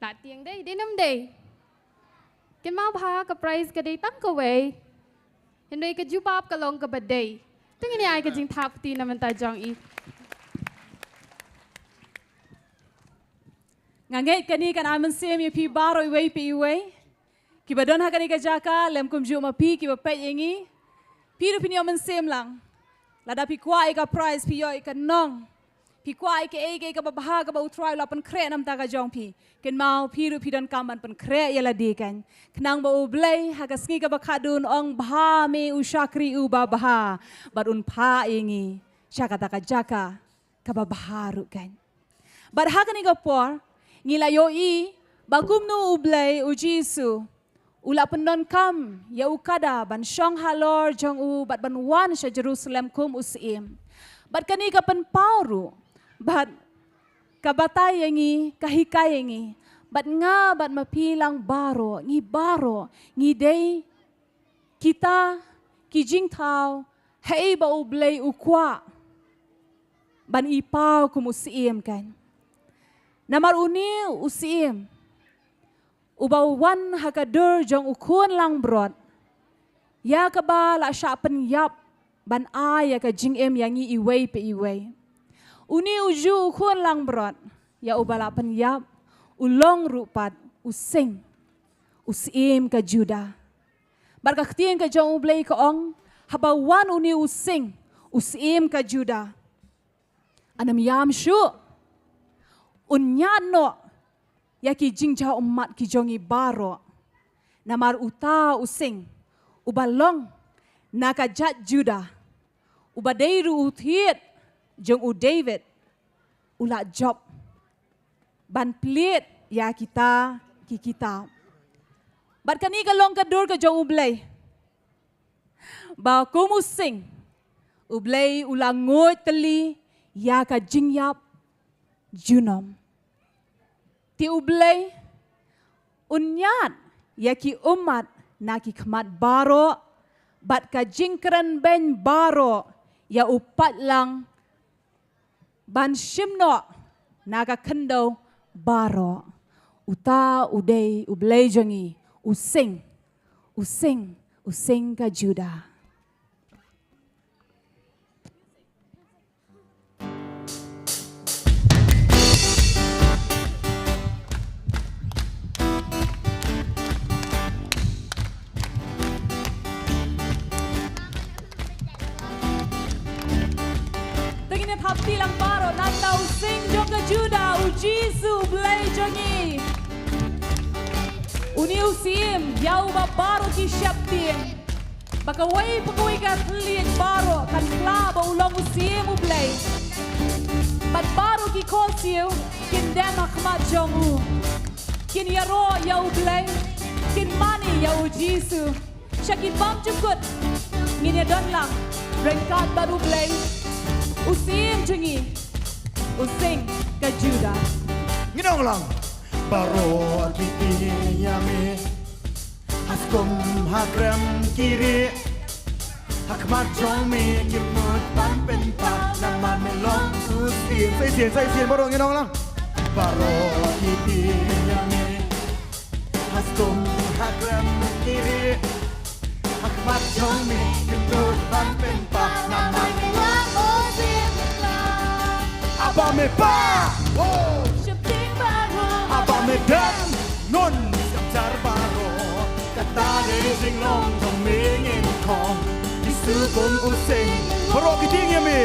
La tieng dei, dei ne kam dei? Kynmaw bha ka prize ka dei tang kawei. Hynrei ka jubab ka long kaba dei. Te ngin ïa ai ka jingthap ti na bynta jong i. Nga ngeit kane kan ai mynsiem ïa phi baroh iwei pa iwei. Kiba don ha kane ka jaka, lem kumjuh ma phi kiba peit ïa ngi. Phi ruh phin ïoh mynsiem lang. Lada phi kwah ïa ka prize, phi ïoh ïa ka nong. Phi kwah ïa kaei kaei kaba bha kaba U Trai u la pynkhreh na bynta ka jong phi. Kynmaw phi ruh phi donkam ban pynkhreh ïa lade kan. Khnang ba U Blei ha ka sngi kaba khadduh un ong bha me u shakri uba bha. Bad un phah ïa ngi sha kata ka jaka kaba bha ruh kan. Bad ha kane ka por, ngi la ïohi ba kumno U Blei U Jisu u la pyndonkam ïa u kada ban shong halor jong u bad ban wan sha Jerusalem kum u syiem. Bad kane ka pynpaw ruh, bad ka batai ïa ngi, ka hikai ïa ngi, bad nga bad ma phi lang baroh, ngi baroh, ngi dei kita ki jingthaw haei ba U Blei u kwah ban i paw kum u syiem kan. Namar une u syiem uba wan ha ka dur jong u khun langbrot, ïa kaba la shah pynïap ban ai ïa ka jingim ïa ngi iwei pa iwei. Une u ju u khun langbrot ïa uba la pynïap u long ruh pat u sing, u syiem ka Judah. Bad ka ktien ka jong U Blei ka ong, haba wan une u sing, u syiem ka Judah, yn ym ïam shuh, un ñiad noh ïa ki jingjaw ummat ki jong ngi baroh. Namar uta u sing uba long na ka jait Judah, uba dei ruh u thied jong u David, u la jop ban plied ïa kita ki kitab. Bad kane ka long ka dur ka jong U Blei, ba kum u sing, U Blei u la nguid tylli ïa ka jingïap junom. Te U Blei un ñiad ïa ki ummat na ki khmat baroh, bad ka jingkren beiñ baroh, ïa u paidlang, ban shim noh na ka khyndew baroh. Uta u dei U Blei jong ngi, u sing, u sing, u sing ka Judah. Te ngin ïa thap kti lang baroh, na u sing jong ka Judah, U Jisu U Blei jong ngi. Une u Syiem, ïa uba baroh ki sheptieng. Ba kawei pa kawei ka thylliej baroh kan kla ba u long u Syiem U Blei. Bad baroh ki khohsiew kin dem ha khmat jong u. Kin ïaroh ïa U Blei, kin mane ïa U Jisu. Sha ki bymjukut ngin ïa don lang ryngkat bad U Blei, u Syiem jong ngi, u sing ka Judah. Ngin ong lang. Baroh ki tieng ïa me, ha skum ha krem ki rieh, ha khmat jong me kim mut ban pynpaw, namar me long u Syiem. Sa shisien, sa shisien, baroh ngin ong lang. Baroh ki tieng ïa me, ha skum ha krem ki rieh, ha khmat jong me kim mut ban pynpaw, namar me long u Syiem. Haba me pah, oh, sheptieng baroh. Haba me dem, nun skhem jar baroh. Kata dei jinglong jong me, ngin khot Jisu kum u sing. Baroh ki tieng ïa me.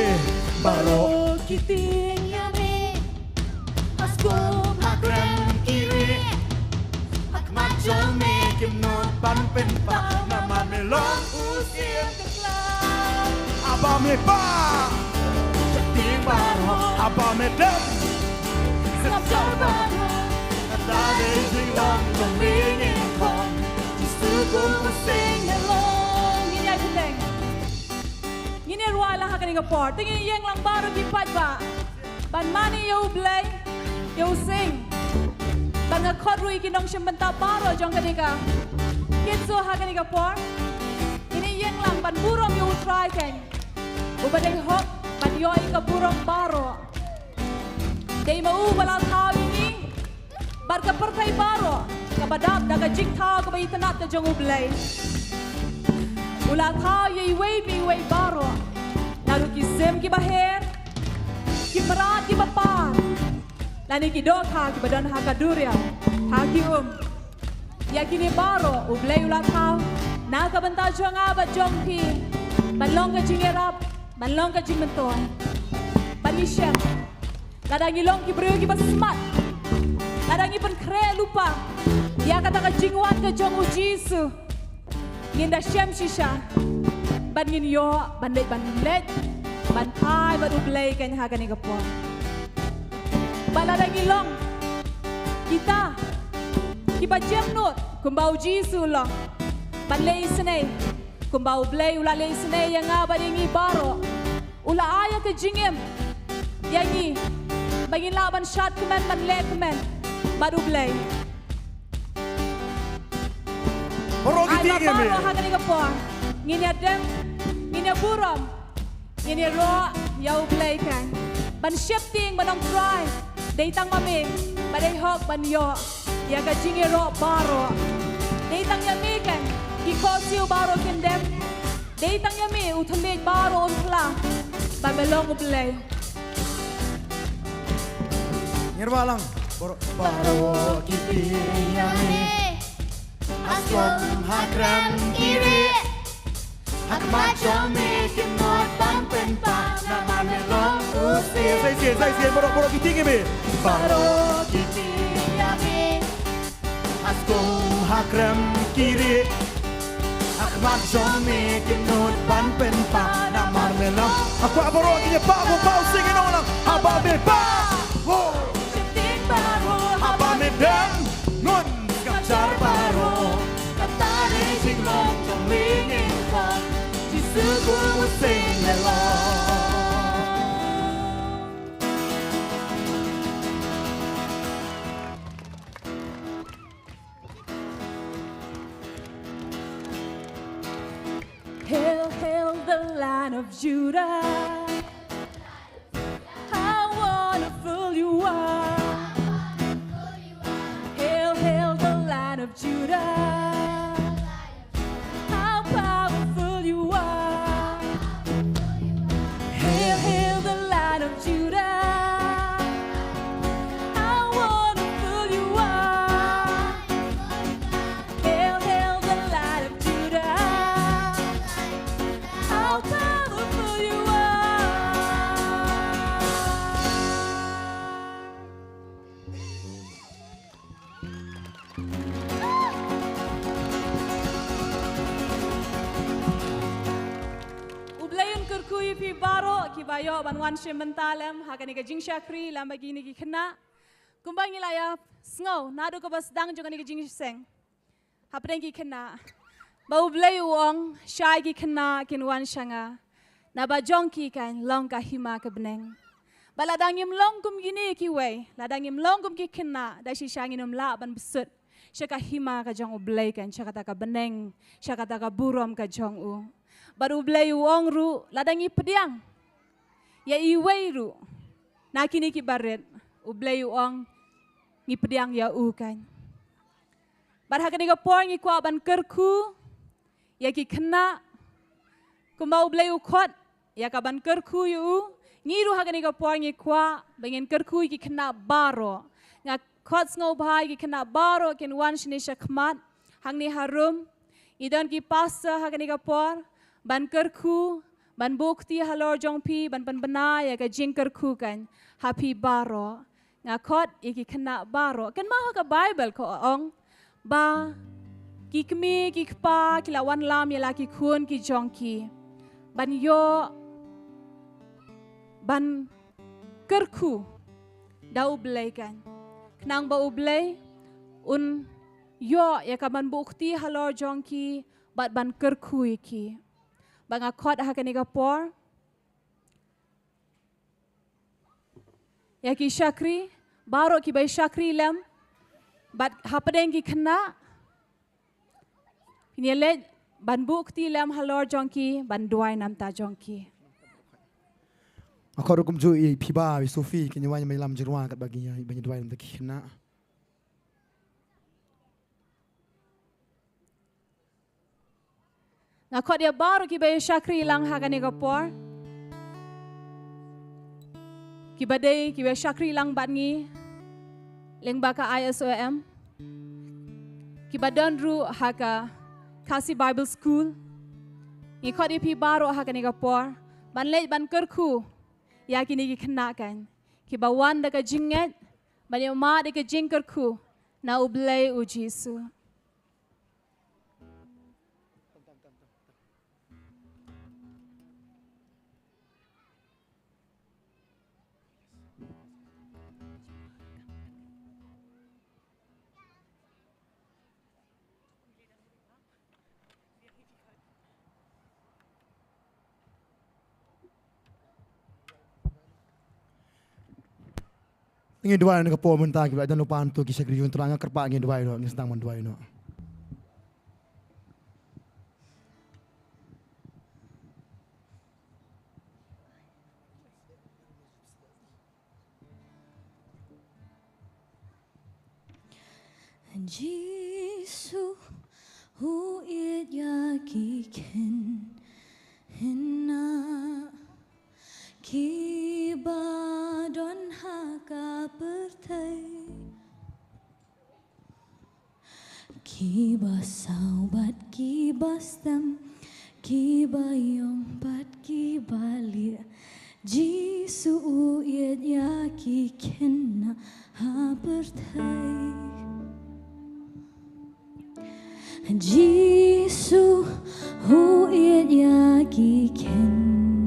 Baroh ki tieng ïa me. Ha skum ha krem ki rieh, ha khmat jong me kim mut ban pynpaw, namar me long u Syiem ka khlaw. Haba me pah, sheptieng baroh. Haba me dem, skhem jar baroh. Kata dei jinglong jong me, ngin khot Jisu kum u sing. Ngin ïa kylleiñ. Ngin ïa rwai lang ha kane ka por. Te ngin ïeng lang baroh ki paidbah ban mane ïa U Blei, ïa u sing. Bad nga khot ruh ïa ki nongshim bynta baroh jong kane ka Kids, ha kane ka por ngin ïeng lang ban burom ïa U Trai keiñ, uba dei hok ban ïoh ïa ka burom baroh. Dei ma u ba la thaw ïa ngi bad ka pyrthei baroh kaba dap da ka jingthaw kaba itynnad ka jong U Blei. U la thaw ïa iwei pa iwei baroh, naduh ki sim kiba her, ki mrad kiba par, lane ki dohkha kiba don ha ka duriaw, ha ki um. Ïa kine baroh U Blei u la thaw na ka bynta jong nga bad jong phi, ban long ka jingïarap, ban long ka jingmyntoi. Bad ngi shem, lada ngi long ki briew kiba smat, lada ngi pynkhreh lypa ïa kata ka jingwan ka jong U Jisu, ngin da shem shisha bad ngin ïoh ban leit, ban leit ban phai bad U Blei keiñ ha kane ka por. Bad lada ngi long kita kiba jemnud kumba U Jisu u long, ban leh isynei kumba U Blei u la leh isynei ïa nga bad ïa ngi baroh. U la ai ïa ka jingim ïa ngi ba ngin lah ban shad kmen, ban leh kmen bad U Blei. Baroh ki tieng ïa me. Ai ba baroh ha kane ka por ngin ïa dem, ngin ïa burom, ngin ïaroh ïa U Blei keiñ. Ban sheptieng ban ong Trai, dei tang ma me ba dei hok ban ïoh ïa ka jingïaroh baroh. Dei tang ïa me keiñ ki khohsiew baroh kin dem. Dei tang ïa me u thylliej baroh un phla ba me long U Blei. Ngin rwai lang. Baroh, baroh ki tieng ïa me. Ha skom ha kren ki rieh. Ha khmat jong me kim mut ban pynpaw namar me long u Syiem. Sa shisien, sa shisien, baroh, baroh ki tieng ïa me. Baroh ki tieng ïa me. Ha skom ha kren ki rieh. Ha khmat jong me kim mut ban pynpaw namar me long. Nga kwah baroh kin ïa pah, pah, pah, sing, ngin ong lang. Haba me pah, wow. Sheptieng baroh. Haba me dem, nun skhem jar baroh. Kata dei jinglong jong me, ngin khot Jisu kum u sing me long. Lion of Judah. How wonderful you are. Hail, hail the Lion of Judah. How powerful you are. Hail, hail the Lion of Judah. How wonderful you are. Hail, hail the Lion of Judah. How powerful you are. U Blei un kyrkhu ïa phi baroh kiba ïoh ban wan shim bynta lem ha kane ka jingshakri lem bad kine ki khynnah. Kumba ngi la ïa sngew naduh kaba sdang jong kane ka jingshiseng hapdeng ki khynnah, ba U Blei u ong, shai ki khynnah kin wan sha nga, naba jong ki kan long ka hima ka bneng. Ba lada ngim long kum kine kiwei, lada ngim long kum ki khynnah, da shisha ngin ym lah ban bsut sha ka hima ka jong U Blei kan, sha kata ka bneng, sha kata ka burom ka jong u. Bad U Blei u ong ruh, lada ngi pdiang ïa iwei ruh na kine kiba rit, U Blei u ong, ngi pdiang ïa u kan. Bad ha kane ka por ngi kwah ban kyrkhu ïa ki khynnah, kumba U Blei u khot ïa ka ban kyrkhu ïa u. Ngi ruh ha kane ka por ngi kwah ba ngin kyrkhu ïa ki khynnah baroh. Nga khot sngewbha ïa ki khynnah baroh kin wan shane sha khmat hangne harum. Ngi don ki pastor ha kane ka por ban kyrkhu, ban buh kti halor jong phi, ban pynbna ïa ka jingkyrkhu kan ha phi baroh. Nga khot ïa ki khynnah baroh. Kynmaw ha ka Baibl ka ong ba ki kmie ki kpa ki la wanlam ïa la ki khun ki jong ki ban ïoh ban kyrkhu da U Blei kan, khnang ba U Blei un ïoh ïa ka ban buh kti halor jong ki bad ban kyrkhu ïa ki. Ba nga khot ha kane ka por ïa ki shakri baroh kiba shakri lem bad hapdeng ki khynnah, phin ïa leit ban buh kti lem halor jong ki, ban duwai namar jong ki. Nga khot ruh kumjuh ïa i Phiba, i Sophie, kin ïa wan ïa lam jingrwai katba ki ïa, ban ïa duwai namar ki khynnah. Nga khot ïa baroh kiba ïa shakri lang ha kane ka por, kiba dei kiba shakri lang bad ngi lyngba ka I S O M, kiba don ruh ha ka Khasi Bible School. Ngi khot ïa phi baroh ha kane ka por ban leit ban kyrkhu ïa kine ki khynnah kan, kiba wan da ka jingngeit ban ïa mad da ka jingkyrkhu na U Blei U Jisu. Ngin duwai na ka por mynta, kiba don lypa hangto ki shakri jong U Trai, nga kyrpad ngin duwai noh, ngin sdang ban duwai noh. Jisu u ïeit ïa ki khynnah kiba don ha ka pyrthei, kiba saw bad kiba stem, kiba ïong bad kiba lieh. Jisu u ïeit ïa ki khynnah ha pyrthei. Jisu u ïeit ïa ki khynnah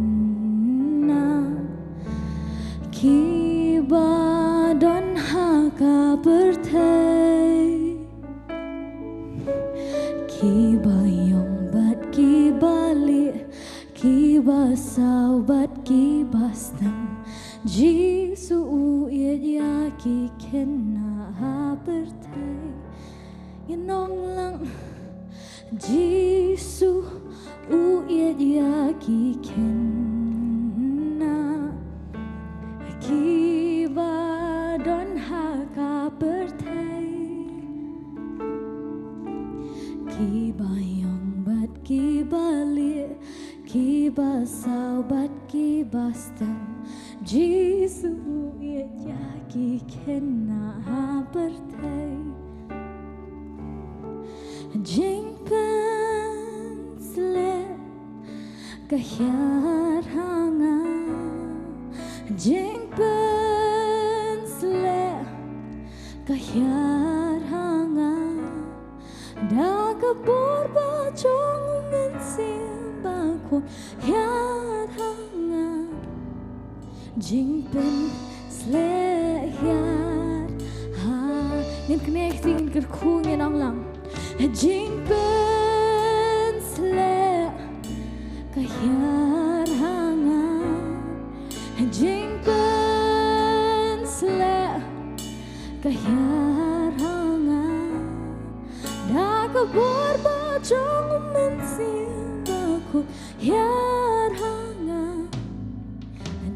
kiba don ha ka pyrthei, kiba ïong bad kiba lieh, kiba saw bad kiba stem. Jisu u ïeit ïa ki khynnah ha pyrthei. Ngin ong lang. Jisu U ïeit ïa ki khynnah kiba don ha ka pyrthei, kiba ïong bad kiba lieh, kiba saw bad kiba stem. Jisu u ïeit ïa ki khynnah ha pyrthei. Jingpynsleh ka hiar ha nga. Jingpynsleh ka hiar ha nga. Da ka bor ba jong u Mynsiem Bakhuid hiar ha nga. Jingpynsleh hiar ha. Ngin kynmaw, ngin kyrkhu, ngin ong lang. Jingpynsleh ka hiar ha nga. Jingpynsleh ka hiar ha nga. Da ka bor ba jong u Mynsiem Bakhuid hiar ha nga.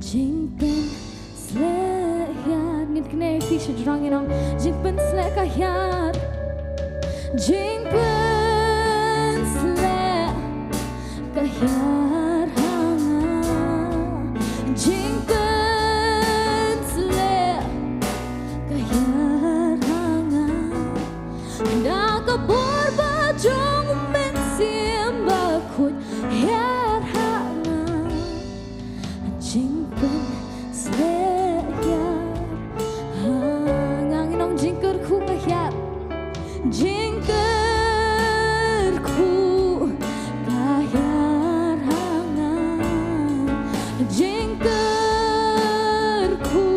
Jingpynsleh hiar. Ngin kynmaw, ngin sa jrong, ngin ong. Jingpynsleh ka hiar. Jingpynsleh ka hiar ha nga. Jingpynsleh ka hiar ha nga. Da ka bor ba jong u Mynsiem Bakhuid hiar ha nga. Jingpynsleh hiar ha nga. Ngin ong, jingkyrkhu ka hiar. Jingkyrkhu ka hiar ha nga. Jingkyrkhu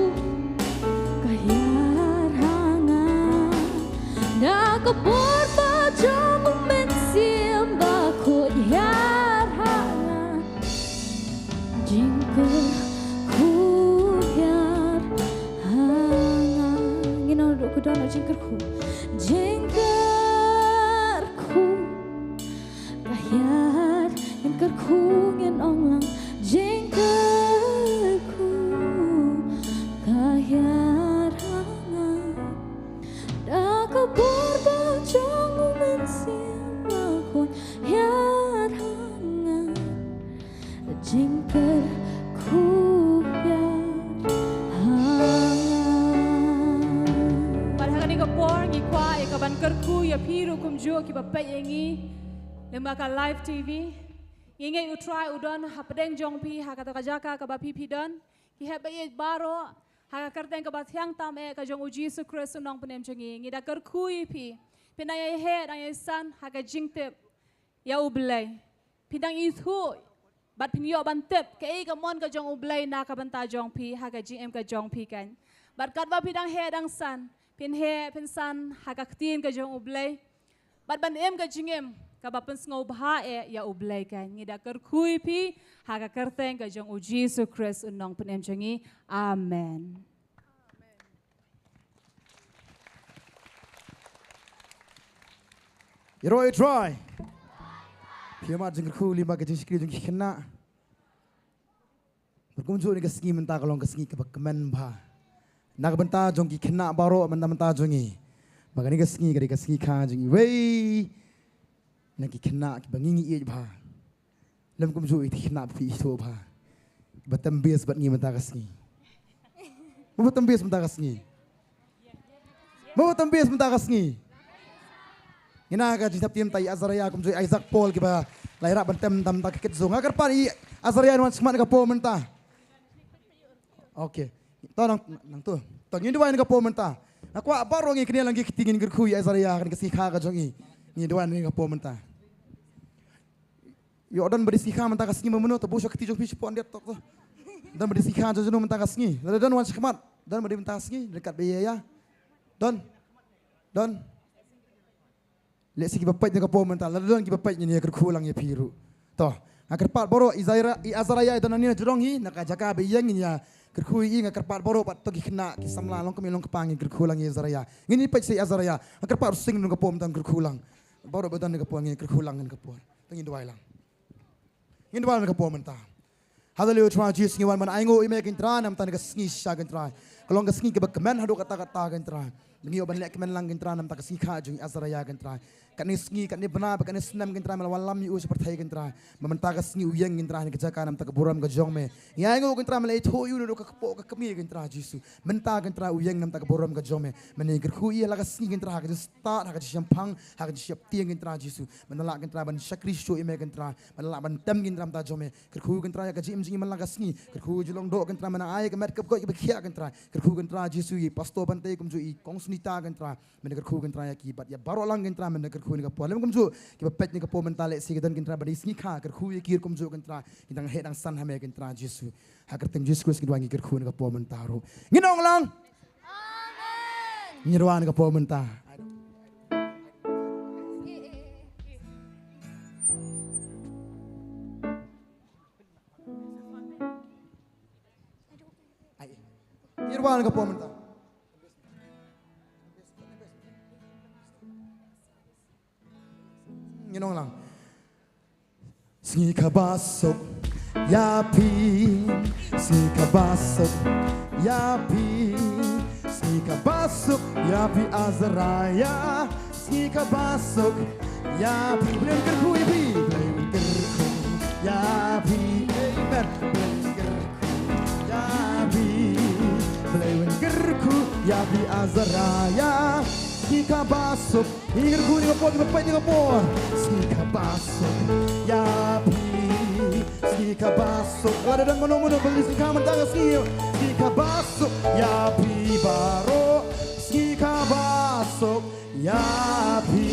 ka hiar ha nga. Da ka bor ba jong u Mynsiem Bakhuid hiar ha nga. Jingkyrkhu hiar ha nga. Ngin ong ruh, ka don jingkyrkhu. Jingkyrkhu ka hiar. Ngin kyrkhu, ngin ong lang. Jingkyrkhu ka hiar ha nga. Da ka bor ba jong u Mynsiem Bakhuid hiar ha nga. Jingkyrkhu hiar ha nga. Bad ha kane ka por ngi kwah ïa ka ban kyrkhu ïa phi ruh kumjuh kiba peit ïa ngi lyngba ka live T V. Ngi ngeit U Trai u don hapdeng jong phi ha kata ka jaka kaba phi phi don. Ki hep ba ïeit baroh ha ka kyrteng kaba thiang tam eh ka jong U Jisu Khrist U Nongpynim jong ngi. Ngi da kyrkhu ïa phi. Phin dang ïai heh, dang ïai san ha ka jingtip ïa U Blei. Phin dang ithuh bad phin ïoh ban tip kaei ka mon ka jong U Blei na ka bynta jong phi ha ka jingim ka jong phi kan. Bad katba phi dang heh dang san, phin heh phin san ha ka ktien ka jong U Blei. Bad ban im ka jingim kaba pynsngewbha eh ïa U Blei kan. Ngi da kyrkhu ïa phi ha ka kyrteng ka jong U Jisu Khrist U Nongpynim jong ngi. Amen. Ïaroh ïa U Trai. Phi ïa mad jingkyrkhu lyngba ka jingshakri jong ki khynnah. Bad kumjuh kane ka sngi mynta ka long ka sngi kaba kmen bha na ka bynta jong ki khynnah baroh mynta mynta jong ngi. Ba kane ka sngi ka dei ka sngi kha jong iwei na ki khynnah kiba ngi ngi ïeit bha. Lem kumjuh ïa ki khynnah ba phi ithuh bha, ba tem best bad ngi mynta ka sngi. Ba tem best mynta ka sngi. Mo, tam best mynta ka sngi. Ngi na ka jingtip team ta i Azariah kumjuh i Isaac Paul kiba la ïarap ban tem tam ta ka kit zong. Nga kyrpad i Azariah wan shakhmat na ka por mynta. Okay. To nang, nang to. To ngin duwai na ka por mynta. Nga kwah baroh ngi kynnoh lang ki kti ngin kyrkhu i Azariah kane ka sngi kha ka jong i. Ngin duwai na ka por mynta. Ïoh don ba dei sngi kha mynta ka sngi ma mano, to buh sha ka kti jong phi shapoh ndiat tok to. Don ba dei sngi kha jong jong mynta ka sngi. Lada don wan shakhmat. Don ba dei mynta ka sngi, ryngkat ba ïa ïa. Don. Don. Lehse kiba peit na ka por mynta, lada don kiba peit ngin ïa kyrkhu lang ïa phi ruh. To, nga kyrpad baroh i Zaira, i Azariah i don hangne na jrong hi, na ka jaka ba ïeng ngin ïa kyrkhu ïa i, nga kyrpad baroh pat to ki khynnah ki samla long kmie long kpa ngin kyrkhu lang ïa i Azariah. Ngin ïa peit sa i Azariah, nga kyrpad u Sing na ka por mynta ngin kyrkhu lang. Baroh ba don na ka por ngin kyrkhu lang na ka por. To ngin duwai lang. Ngin wan ka por mynta. Haleluya, Trai Jisu, ngi wan ban ainguh ïa me, Kynrad, namar kane ka sngi shisha, Kynrad. Ka long ka sngi kaba kmen haduh katta katta, Kynrad. Ngi ïoh ban leh kmen lang, Kynrad, namar ka sngi kha jong i Azariah, Kynrad. Kane sngi, kane bnai, kane snem, Kynrad, me la wallam ïa u sha pyrthei, Kynrad. Ba mynta ka sngi u ïeng, Kynrad, ha ka jaka namar ka burom ka jong me. Ngi ainguh, Kynrad, me la ïathuh ïa u naduh ka kpoh ka kmie, Kynrad Jisu. Mynta, Kynrad, u ïeng namar ka burom ka jong me. Me ngi kyrkhu ïa la ka sngi, Kynrad, ha ka jingstad, ha ka jingshemphang, ha ka jingsheptieng, Kynrad Jisu. Me ngi lah, Kynrad, ban shakri shuh ïa me, Kynrad. Me ngi lah ban tem, Kynrad, namar ka jong me. Kyrkhu, Kynrad, ïa ka jingim jong ngi man la ka sngi. Kyrkhu ïa u jinglong doh, Kynrad, me ngi ai ïa ka met ka bkut kaba khia, Kynrad. Kyrkhu, Kynrad Jisu, ïa i Pastor Bante kumjuh i Kong Sunita, Kynrad. Me ngi kyrkhu, Kynrad, ïa ki bad ïa baroh lang, Kynrad, me ngi kyrkhu ïa ka por. Lem kumjuh kiba peit ïa ka por mynta, lehse ki don, Kynrad, ba dei sngi kha, kyrkhu ïa ki kumjuh, Kynrad. Ngi dang heh dang san ha me, Kynrad Jisu. Ha ka kyrteng Jisu Khrist ngi duwai, ngi kyrkhu ïa ka por mynta ruh. Ngin ong lang. Amen. Ngin wan ïa ka por mynta. Ai. Ngin wan ka por mynta. Ngin ong lang. Sngi kaba suk ïa phi, sngi kaba suk ïa phi, sngi kaba suk ïa phi Azariah. Sngi kaba suk ïa phi, Blei un kyrkhu ïa phi, Blei un kyrkhu ïa phi. Amen. Blei un kyrkhu ïa phi, Blei un kyrkhu ïa phi Azariah. Sngi kaba suk, ngi kyrkhu ïa ka por, ngi peit ïa ka por. Sngi kaba suk ïa phi, sngi kaba suk. Lada don mano mano ba la dei sngi kha mynta ka sngi, sngi kaba suk ïa phi baroh. Sngi kaba suk ïa phi.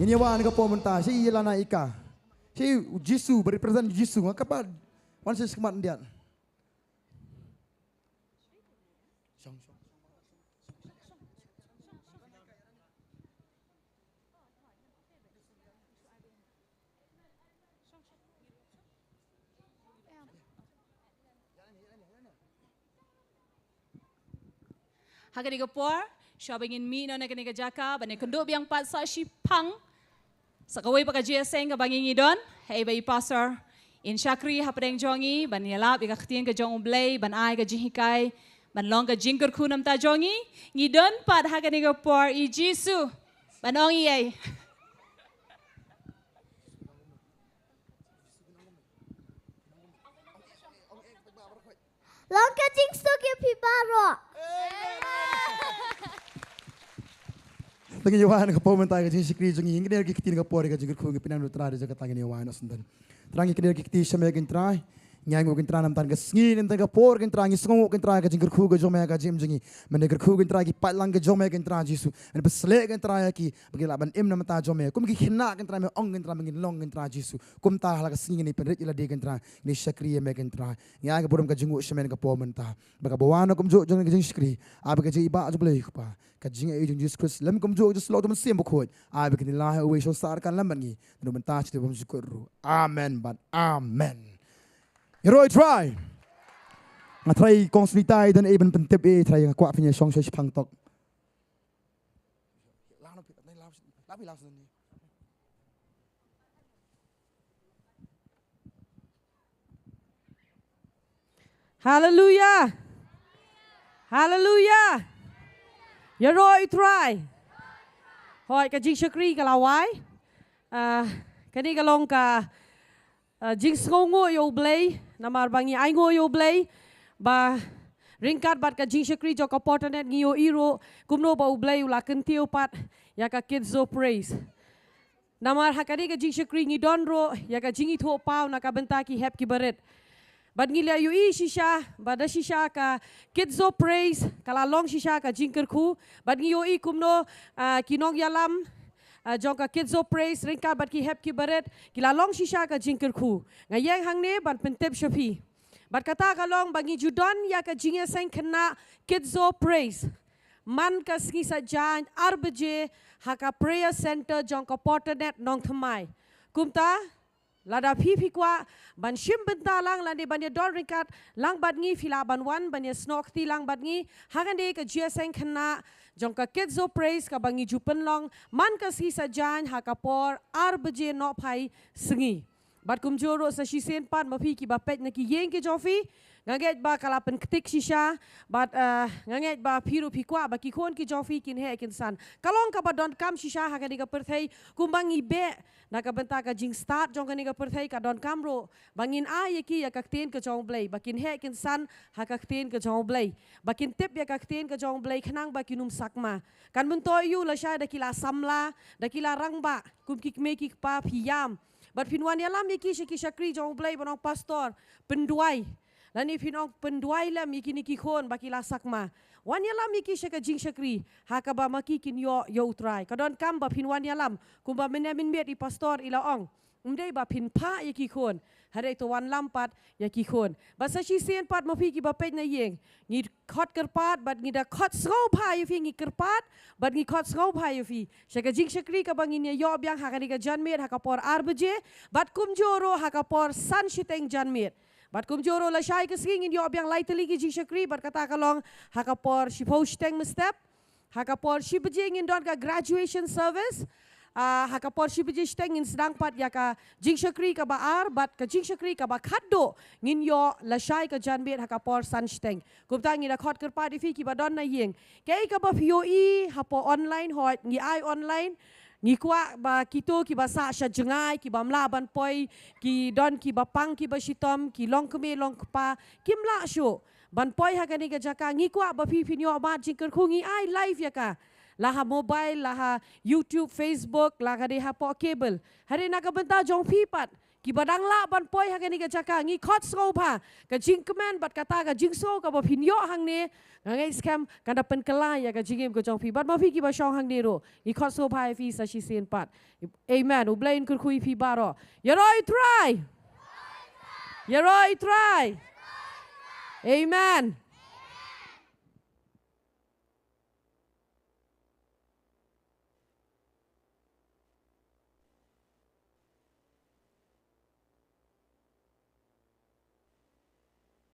Ngin ïa wan ka por mynta, shi ïa lana ika. Shi u Jisu, ba represent u Jisu, nga kaba wan shi khmat ndiat. Ha kane ka por, shuwa ba ngin mih noh na kane ka jaka, ban ïakynduh biang pat sa shiphang. Sa kawei pat ka jingïaseng kaba ngi ngi don, hei ba i pastor in shakri hapdeng jong ngi, ban ïalap ïa ka ktien ka jong U Blei, ban ai ka jinghikai, ban long ka jingkyrkhu namar ta jong ngi, ngi don pat ha kane ka por i Jisu. Ban ong ei. Long ka jingsuk ïa phi baroh. Tang ïa wan ka por mynta ka jingshakri jong ngi, ngi kynnoh ki ktien ka por ka jingkyrkhu, ngi pynang da u Trai da jaka tang ngi wan os ndan. Trai ngi kynnoh ki ktien sha me Kynrad. Ngi ainguh Kynrad namar ka sngi namar ka por Kynrad, ngi sngewnguh Kynrad ka jingkyrkhu ka jong me ka jingim jong ngi. Me ngi kyrkhu Kynrad ki paidlang ka jong me Kynrad Jisu. Me pynsleh Kynrad ïa ki ba ki lah ban im namar ta jong me. Kum ki khynnah Kynrad me ong Kynrad me ngin long Kynrad Jisu. Kumta ha la ka sngi ngin pynrit ïa lade Kynrad. Ngin shakri ïa me Kynrad. Ngi ai ka burom ka jingnguh sha me ka por mynta. Ba ka ba wan kumjuh jong ka jingshakri. Ai ba ka jingïeit jong U Blei Kpa, ka jingïeit jong Jisu Khrist, lem kumjuh ka jingïeit jong U Mynsiem Bakhuid. Ai ba kin ïalah ha uwei u shong sah arkan lem bad ngi. Naduh mynta sha te bymjukut ruh. Amen bad amen. Ïaroh ïa u Trai. Nga trai kong snitai don ei ban pyntip ei Trai, nga kwah phin ïa shong sha shiphang tok. Haleluya. Haleluya. Ïaroh ïa u Trai. Hooid, ka jingshakri ka la wai. Ah, kane ka long ka, ah, jingsngewnguh ïa U Blei, namar ba ngi ainguh ïa U Blei ba ryngkat bad ka jingshakri jong ka Portanet ngi ïohi ruh kumno ba U Blei u la kyntiew pat ïa ka Kids of Praise. Namar ha kane ka jingshakri ngi don ruh ïa ka jingithuhpaw na ka bynta ki hep ki barit. Bad ngi la ïohi shisha ba da shisha ka Kids of Praise ka la long shisha ka jingkyrkhu. Bad ngi ïohi kumno, ah, ki nongïalam, ah, jong ka Kids of Praise ryngkat bad ki hep ki barit ki la long shisha ka jingkyrkhu. Nga ïeng hangne ban pyntip sha phi. Bad kata ka long ba ngi ju don ïa ka jingïaseng khynnah Kids of Praise man ka sngi Saitjaiñ ar baje ha ka prayer center jong ka Portanet Nongthymmai. Kumta, Lada phi phi kwah ban shim bynta lang lane ban ïa don ryngkat lang bad ngi, phi lah ban wan ban ïa snoh kti lang bad ngi ha kane ka jingïaseng khynnah jong ka Kids of Praise kaba ngi ju pynlong man ka sngi Saitjaiñ ha ka por ar baje nohphai sngi. Bad kumjuh ruh sa shisien pat, ma phi kiba peit na ki ïing ki jong phi, nga ngeit ba ka la pynktik shisha. Bad, eh, nga ngeit ba phi ruh phi kwah ba ki khun ki jong phi kin heh kin san. Ka long kaba donkam shisha ha kane ka pyrthei, kumba ngi beh na ka bynta ka jingstad jong kane ka pyrthei, ka donkam ruh ba ngin ai ïa ki ïa ka ktien ka jong U Blei, ba kin heh kin san ha ka ktien ka jong U Blei, ba kin tip ïa ka ktien ka jong U Blei khnang ba kin ym sakma. Kan myntoi ïa u lashai da ki la samla, da ki la rangbah, kum ki kmie ki kpa phi ïam. Bad phin wan ïalam ïa ki sha ki shakri jong U Blei ban ong, "Pastor, pynduwai." Lane phin ong, "Pynduwai lem ïa kine ki khun ba ki la sakma." Wan ïalam ïa ki sha ka jingshakri ha kaba ma ki kin ïoh ïa U Trai. Ka donkam ba phin wan ïalam, kumba mynne mynmiet i pastor i la ong. Ym dei ba phin phah ïa ki khun, hynrei to wan lam pat ïa ki khun. Bad sa shisien pat, ma phi kiba peit na ïing, ngi khot kyrpad bad ngi da khot sngewbha ïa phi, ngi kyrpad bad ngi khot sngewbha ïa phi sha ka jingshakri kaba ngin ïa ïoh biang ha kane ka janmiet ha ka por ar baje, bad kumjuh ruh ha ka por san shiteng janmiet. Bad kumjuh ruh lashai ka sngi ngin ïoh biang lai tylli ki jingshakri, bad kata ka long ha ka por shiphew shiteng mynstep. Ha ka por shi baje ngin don ka graduation service. Ah, ha ka por shi baje shiteng ngin sdang pat ïa ka jingshakri kaba ar, bad ka jingshakri kaba khatduh ngin ïoh lashai ka janmiet ha ka por san shiteng. Kumta ngi da khot kyrpad ïa phi kiba don na ïing. Kaei kaba phi ïohi hapoh online, hooid ngi ai online. Ngi kwah ba kito kiba sah sha jngai, kibym lah ban poi, ki don kiba pang kiba shitom, ki longkmie longkpa, kim lah shuh ban poi ha kane ka jaka. Ngi kwah ba phi phin ïoh mad jingkyrkhu, ngi ai live ïa ka, la ha mobile, la ha YouTube, Facebook, la ka dei hapoh cable. Hynrei na ka bynta jong phi pat kiba dang lah ban poi ha kane ka jaka, ngi khot sngewbha ka jingkmen bad kata ka jingsngew kaba phin ïoh hangne. Nga ngeit skhem kan da pynkylla ïa ka jingim ka jong phi bad ma phi kiba shong hangne ruh. Ngi khot sngewbha ïa phi sa shisien pat. Amen. U Blei un kyrkhu ïa phi baroh. Ïaroh ïa U Trai. Ïaroh ïa U Trai. Amen.